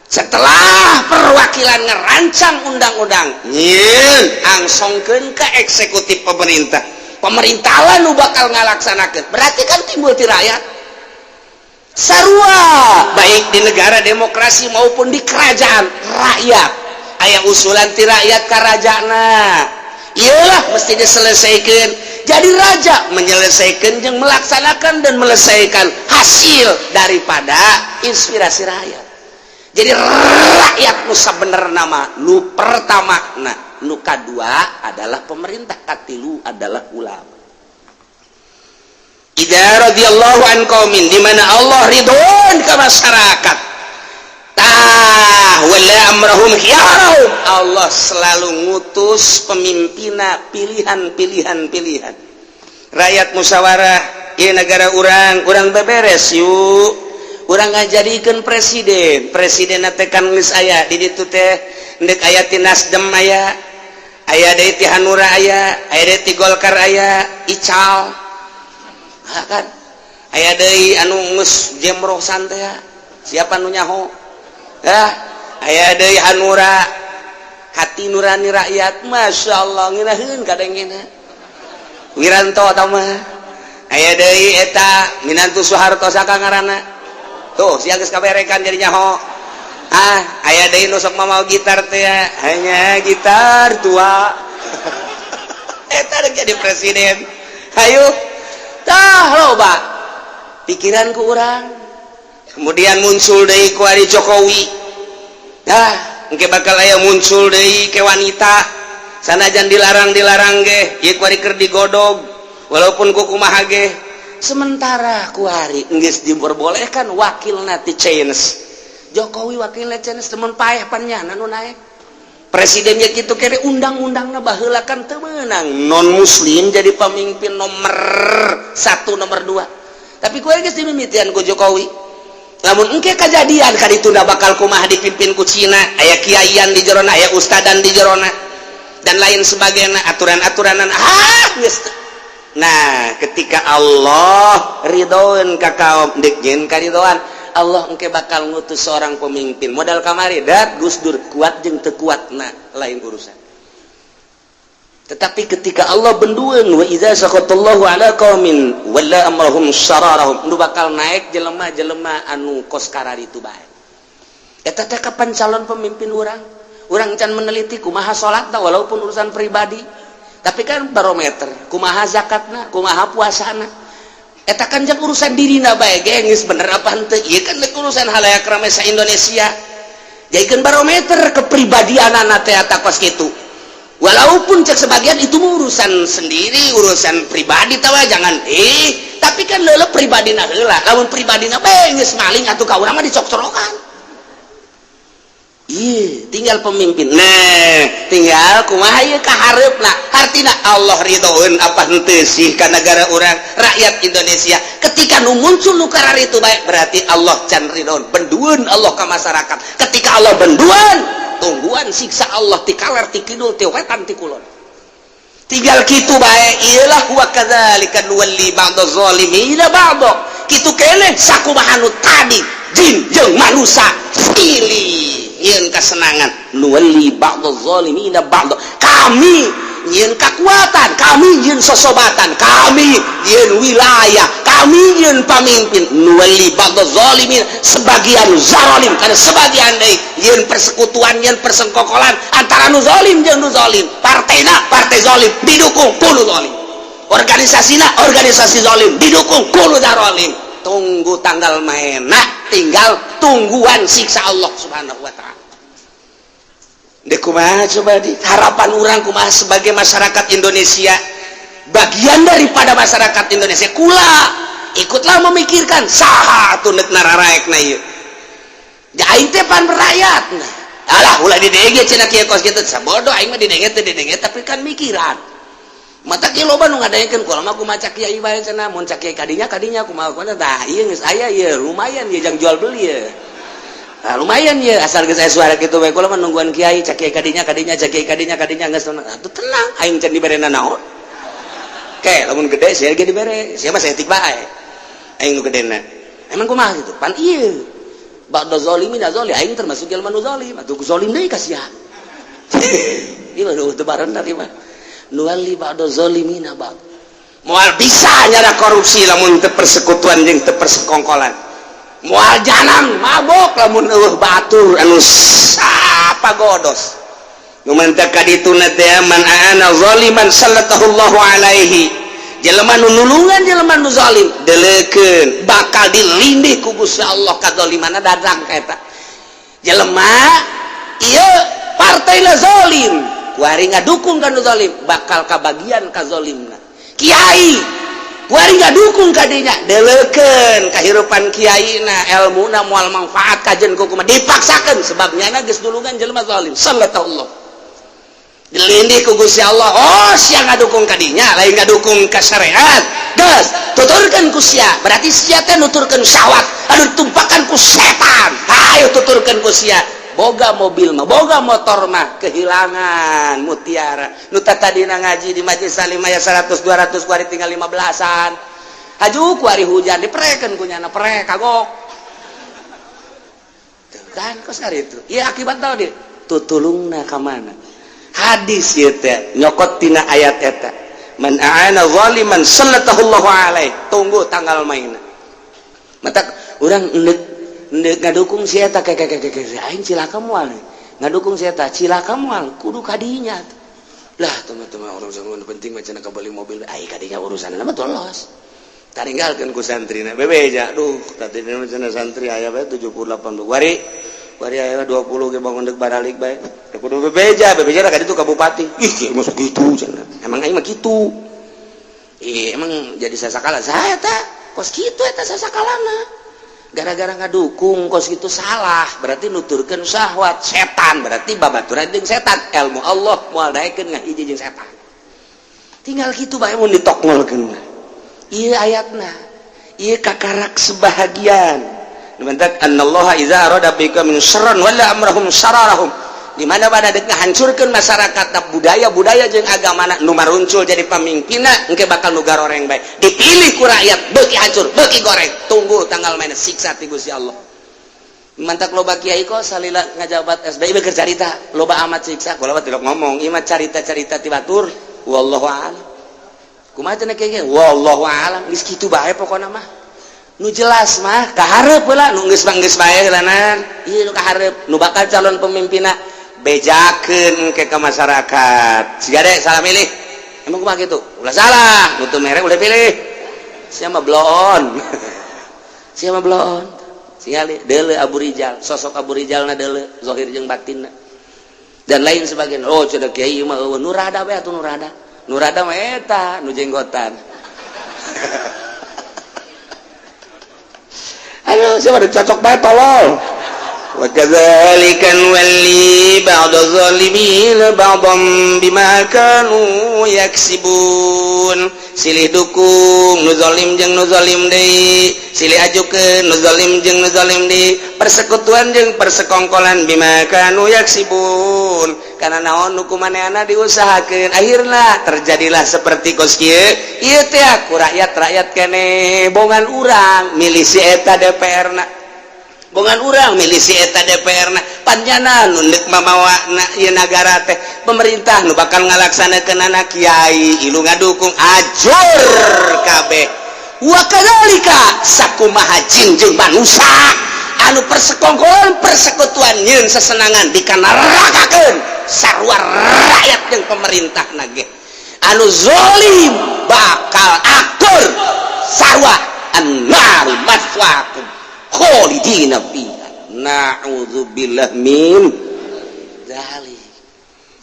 Setelah perwakilan ngerancang undang-undang, nyieun angsongkeun ke eksekutif pemerintah, pemerintah lah nu bakal ngalaksanakeun. Berarti kan timbul ti rakyat. Sarua baik di negara demokrasi maupun di kerajaan rakyat, aya usulan ti rakyat ka rajana, iyalah mesti diselesaikan. Jadi raja menyelesaikan yang melaksanakan dan melesaikan hasil daripada inspirasi rakyat. Jadi rakyat nu bener nama nu pertama, nah nu kadua adalah pemerintah, katilu adalah ulama. Idza radhiyallahu an qaumin, di mana Allah ridhoan ke masyarakat, tah wala amrahum khiyarahum. Allah selalu ngutus pemimpinna pilihan-pilihan pilihan rakyat musyawarah. Ieu negara urang, urang beberes yuk, urang ngajadikeun presiden. Presiden teh kan geus aya di ditu teh, ndek aya ti Nasdem, aya aya deui ti Hanura, aya aya deui ti Golkar, aya Ical kan, aya deui anu geus jemrosan teh, siapa nu nyaho ya, aya deui Hanura, hati nurani rakyat. Masya Allah, ngeunaheun kadengena Wiranto tah mah. Aya deui eta minantu Soeharto, saka ngaranna tuh, sia geus kaberekan jadi nyaho. Ah, aya deui nu sok mamau gitar teh, hanya gitar tua, eta jadi presiden. Hayu tah, loba pikiran ku urang. Kemudian muncul deui ku ari Jokowi. Dah engke bakal aya muncul deui ke wanita, sanajan dilarang-dilarang ge ieu kuari keur digodog, walaupun ku kumaha ge. Sementara kuari geus diperbolehkan wakilna ti Chinese, Jokowi wakilna Chinese, temen paeh pan nyana nu naek presidennya gitu kere. Undang-undangna baheula kan teu meunang non muslim jadi pemimpin nomor satu, nomor dua, tapi ku geus dimimitian ku Jokowi. Lamun engke kejadian ka ditunda bakal kumaha, dipimpin ku Cina, aya kiaian di jerona, aya ustadan di jerona, dan lain sebagainya, aturan-aturanan. Ah geus. Nah, ketika Allah ridhoan ka kaum, dek jeung karidoan Allah, engke bakal ngutus seorang pemimpin modal kamari dat Gus Dur, kuat jeung teu kuat nah lain urusan. Tetapi ketika Allah bendueun, wa idza sakhatallahu ala qaumin walla amrahum syararahum, nu bakal naik jelema-jelema anu kos kararitu bae. Eta teh kapan calon pemimpin urang? Urang can meneliti kumaha salatna, walaupun urusan pribadi, tapi kan barometer kumaha zakatna, kumaha puasana. Eta kan jang urusan dirina bae ge, geus bener apa henteu. Ieu kan deuk urusan halayak ramai sa Indonesia. Jadikeun barometer kepribadianana teh eta kos kitu. Walaupun cek sebagian itu mah urusan sendiri, urusan pribadi tawa jangan, tapi kan leuleuh pribadina heula. Lamun pribadina bae geus maling atuh ka urang mah dicok-corokan. Iya, tinggal pemimpin. Nah, tinggal kumaha ieu ka hareupna. Hartina Allah ridhoeun apa henteu sih ka negara urang, rakyat Indonesia. Ketika nu muncul nu kararitu bae, berarti Allah can ridhoeun. Bendueun Allah ka masyarakat. Ketika Allah bendueun, tungguan siksa Allah ti kaler, ti kidul, ti wetan, ti kulon. Tinggal kitu bae, iyalah wa kadzalika nuwalli ba'dha zalimina ba'dha. Kitu keneh sakumaha nu tadi jin jeung manusia pilih nyieun kesenangan, nuwalli ba'dha zalimina ba'dha. Kami nyieun kekuatan, kami nyieun sosobatan, kami nyieun wilayah, kami nyieun pamimpin. Nuwalli ba'dha zalimin, sebagian zalim karena sebagian deui nyieun persekutuan, nyieun persengkokolan antara nu zalim jeung nu zalim. Partena partai zalim didukung ku nu zalim, organisasina organisasi zalim didukung ku nu zalim. Tunggu tanggal mainna, tinggal tungguan siksa Allah Subhanahu wa Ta'ala. Dek kumaha coba di harapan urang kumaha sebagai masyarakat Indonesia, bagian daripada masyarakat Indonesia? Kula ikutlah memikirkan saha atuh nek nararaekna ieu. Da aing teh pan rakyat. Nah, alah, ulah didenge cenah kieu kos kitu, sabodo aing mah didenge teh didenge, tapi kan mikiran. Mata kieu loba nu ngadengekeun kula mah, kumaha cak kiai bae cenah, mun cak kiai kadinya kadinya, kumaha kumaha. Tah, ieu geus aya ieu, lumayan ieu jang jual beli ya. Nah, lumayan ya, asal geus aya suara kitu bae kula mah nungguan kiai, cak kiai kadinya kadinya, cak kiai kadinya kadinya, geus atuh tenang, aing can dibere naon. Ke lamun gede sia ge dibere, sia mah saeutik bae. Aing nu gedena. Emang kumaha gitu? Pan ieu. Ba'da zalimin zalim, aing termasuk jelema nu zalim, atuh zalim deui ka sia. Ieu mah teu barenar ieu mah. Nuwalli ba'da zalimina ba'd. Moal bisa nyara korupsi lamun teu persekutuan jeung teu persekongkolan. Moal jalan mabok lamun eueuh batur anu sapagodos. Nu mantak ka dituna teh, man aana zaliman sallatahullahu alaihi. Jelema nu nulungan jelema nu zalim, deleukeun bakal dilindih ku Gusti Allah kazalimanna dadang ka eta. Jelema ieu partai zalim, kuari ngadukung ka nu zalim, bakal kabagian kazalimna. Kiai kuari ngadukung ka dinya, deleukeun kahirupan kiaina, elmuna moal manfaat kajen ku kumaha dipaksakeun, sebab nyana geus nulungan jelema zalim. Sallallahu dilindih ku Gusti Allah. Oh, sia ngadukung ka dinya, lain ngadukung ka syariat, geus tuturkeun ku sia, berarti sia teh nuturkeun syahwat anu ditumpakan ku setan. Hayo tuturkeun ku sia, boga mobil mah, boga motor mah, kehilangan mutiara. Nu tadina ngaji di majelis salim aya 100 200, kuari tinggal 15-an. Haju kuari hujan diprekeun ku nyana, prek kagok. Tuh kan kos itu iya akibat tau di tutulungna ka mana. Hadis ieu teh nyokot tina ayat eta, man aana zaliman sallatahullahu alaih. Tunggu tanggal mainna. Mata urang endek endek ngadukung si eta, kayak kayak kayak aing cilaka moal, ngadukung si eta cilaka moal, kudu kadinya lah. Teman-teman, orang zaman penting macam beli mobil ai kadinya, urusan mah tolos taringgalkeun ku santrina bebeja. Duh, tadi cenah santri aya bae 78, wari wari aya 20 ge bangun deuk baralik bae. Teu kudu bebeja, bebeja ka ditu ka bupati. Ih, kieu masuk kitu cenah. Emang aing mah kitu. Ih, emang jadi sasakala saya ta kos kitu eta sasakalana. Gara-gara ngadukung kos kitu salah, berarti nuturkeun syahwat setan, berarti babaturan jeung setan. Ilmu Allah moal daekeun ngahiji jeung setan. Tinggal kitu bae mun ditokngolkeun. Ieu ayatna. Ieu kakarak sebahagian. Mantak annallaha idza arada bikum min syarran wala amrahum syararahum. Di mana pada dek ngahancurkeun masyarakat, budaya-budaya jeung agama, nu maruncul jadi pamimpinna engke bakal nu garoreng bae. Dipilih ku rakyat, beuki hancur, beuki goreng. Tunggu tanggal mainna siksa ti Gusti Allah. Mantak loba kiai kok salila ngajabat SBY beker carita, loba amat siksa. Kula mah tidak ngomong, ieu mah carita-carita ti batur. Wallahu a'lam. Kumaha cenah kiai? Wallahu a'lam. Geus kitu bae pokona mah. Nu jelas mah kahareup heula, nu geus mah geus bae heulanan. Ieu nu kahareup, nu bakal calon pemimpinna bejakeun ke masyarakat. Siga deh salah milih. Emang kumaha kitu? Ulah salah, nu teu mere ulah pilih. Siapa bloon, siapa bloon. Singali deuleu Abu Rijal, sosok Abu Rijal na deuleu zahir jeung batinna dan lain sebagainya. Oh, cenah kiai mah eueuh nu rada we atuh, nu rada, nu rada mah eta nu jenggotan. Aduh, siapa cocok bae, tolol. وكذلك نولي بعض الظالمين بعضا بما كانوا يكسبون. Silih dukung nu zalim jeung nu zalim deui, silih ajukeun nu zalim jeung nu zalim deui, persekutuan jeung persekongkolan. بما كانوا يكسبون, karena naon? Nu kumaneana diusahakeun, akhirna terjadilah seperti kos kieu. Ieu teh aku rakyat-rakyat kene bongan urang milih si eta DPR na, bongan urang milih si eta DPR na, panjana nu deuk mamawa na ieu nagara teh pemerintah nu bakal ngalaksanakeun kiai, ilu ngadukung, ajur kabeh. Wa kadzalika, sakumaha jin jeung manusia anu persekongkolan, persekutuan, nyeun sesenangan, dikanerakakeun sarua rakyat jeung pemerintah nage. Anu zolim bakal akur sarua. النار مثواكم خالدين فيها، na'udzubillah min dzalik.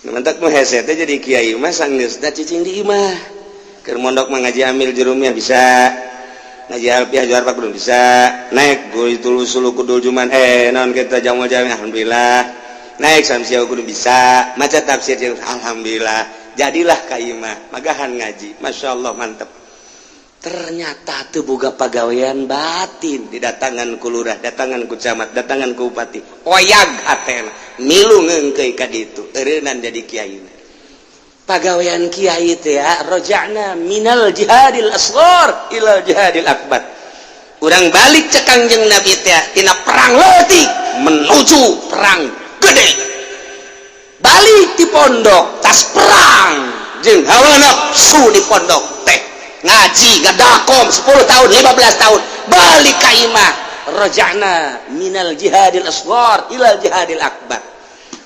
Mantak mah hese teh jadi kiai mah, sanggeusna cicing di imah. Keur mondok mah ngaji Amil Jurumiyah bisa, ngaji Alfiah Johar Pak belum bisa, naik itu sulu kudul juman, naon kita jamu jami, alhamdulillah. Naik samsia kudu bisa maca tafsir, alhamdulillah. Jadilah ka imah magahan ngaji, masya Allah, mantep. Ternyata tuh boga pagawean batin, didatangan ku lurah, datangan ku camat, datangan ku bupati, oyag hatena, milu ngeungkeuy ka ditu, eureunnan jadi kiai. Pagawean kiai teh ya, رجعنا من الجهاد الأصغر إلى الجهاد الأكبر. Urang balik cek Kangjeng Nabi teh tina perang leutik menuju perang gede. Balik di pondok tas perang jeung hawa nafsu. Di pondok teh ngaji ngadakom 10 tahun, 15 tahun, balik ka imah. رجعنا من الجهاد الأصغر إلى الجهاد الأكبر.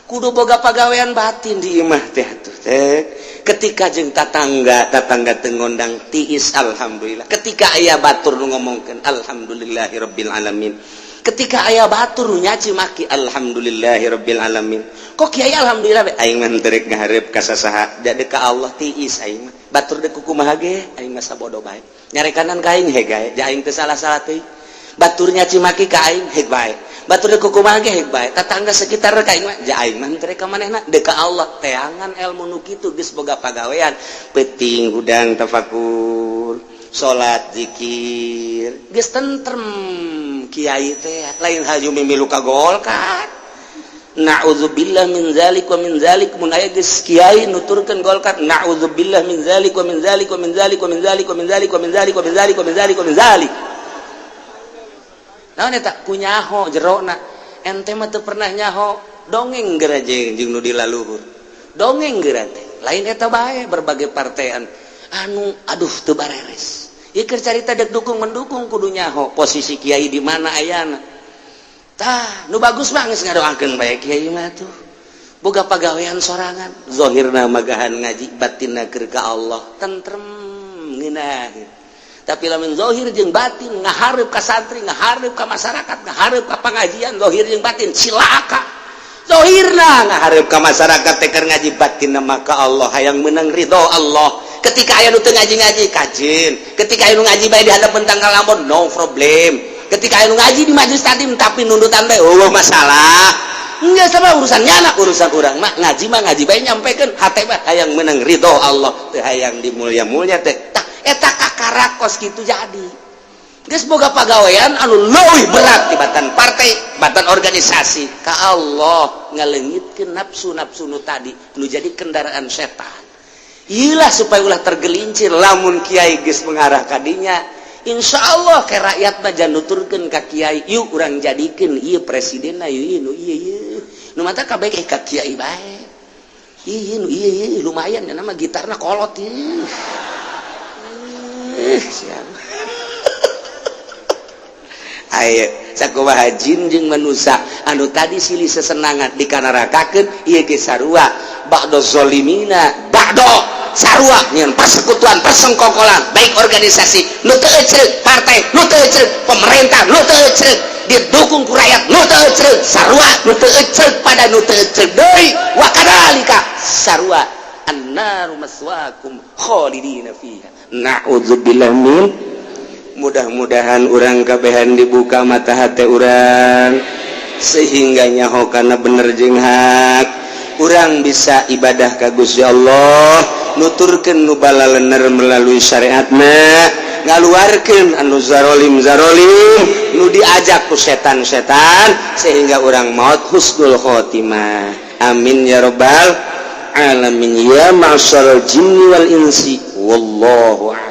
Kudu boga pagawean batin di imah teh atuh teh. Ketika jeung tatangga, tatangga teu ngondang, tiis, alhamdulillah. Ketika aya batur nu ngomongkeun, alhamdulillahirabbil alamin. Ketika aya batur nu nyaci maki, alhamdulillahirabbil alamin. Kok kiai alhamdulillah? Aing mah teu rek ngahareup ka sasaha, jadi ka Allah tiis aing mah. Batur deuk kumaha ge aing mah sabodo bae, nyarekanan ka aing heg gae, ja aing teu salah-salah teuing. Batur nyaci maki ka aing heg bae, batur deuk kumaha ge heg bae, tatangga sekitar ka aing mah, ja aing mah teu rek ka manehna, deuk ka Allah. Teangan ilmu nu kitu, geus boga pagawean peuting hudang tafakur, salat, zikir, geus tentrem kiai teh. Lain haju mimilu ka Golkar, na'udzubillah min zalik wa min zalik. Mun aya geus kiai nuturkeun Golkar, na'udzubillah min zalik wa min zalik wa min zalik wa min zalik wa min zalik wa min zalik wa min zalik wa min zalik wa min zalik. Naon eta? Ku nyaho jerona. Ente mah teu pernah nyaho, dongeng geura jeung nu di laluhur, dongeng geura teh. Lain eta bae, berbagai partean anu aduh teu bareres. Ieu keur carita dek dukung mendukung, kudu nyaho posisi kiai di mana ayana. Tah, nu bagus mah geus ngadoakeun bae. Kiai mah tuh boga pagawean sorangan, zahirna magahan ngaji, batinna keur ka Allah, tentrem, ngeunah. Tapi lamun zahir jeung batin ngahareup ka santri, ngahareup ka masyarakat, ngahareup ka pengajian, zahir jeung batin cilaka. Zahirna ngahareup ka masyarakat teh keur ngaji, batinna maka Allah, hayang menang ridho Allah. Ketika aya nu teu ngaji-ngaji, kajeun. Ketika aya nu ngaji bae di hadapan tanggal lamun, no problem. Ketika aya nu ngaji di majelis taklim tapi nundutan bae, oh, masalah. Enggak sama urusan nyana, urusan urang mah ngaji mah ngaji bae, nyampekeun hate mah hayang menang ridho Allah, teu hayang dimulia-mulia teh. Tah, eta kakara kos kitu. Jadi geus boga pagawean anu leuwih berat tibatan partai, batan organisasi ka Allah, ngaleungitkeun nafsu-nafsu nu tadi nu jadi kendaraan setan. Iyalah, supaya ulah tergelincir. Lamun kiai geus mengarah kadinya, insya Allah ke rakyat mah jangan nuturkeun ka kiai, yuk urang jadikeun ieu presidenna, yuk nu ieu ieu nu mata kabeh ka kiai bae, ieu nu ieu ieu lumayan ya, nama gitarna kolot ieu. Siap. Ayo, sakumaha jin jeung manusia anu tadi silih sesenangan dikanerakakeun, ieu ge sarua. بعض الظالمين بعض. Sarua nyeun persekutuan, persengkokolan, baik organisasi nu teu ecreg, partai nu teu ecreg, pemerintah nu teu ecreg, didukung ku rakyat nu teu ecreg, sarua nu teu ecreg pada nu teu ecreg deui. Wa kadzalika, sarua, annaru maswaakum khalidina fiha, na'udzubillah min. Mudah-mudahan urang kabehan dibuka mata hati urang sehingga nyaho kana bener jeung hak. Urang bisa ibadah ka Gusti Allah, nuturkeun nu balalener melalui syariatna, ngaluarkeun anu zarolim zarolim, nu diajak ku setan-setan, sehingga urang maut husnul khotimah. Amin ya robbal alamin. Ya ma'syaral jinni wal insi, wallahu a'lam.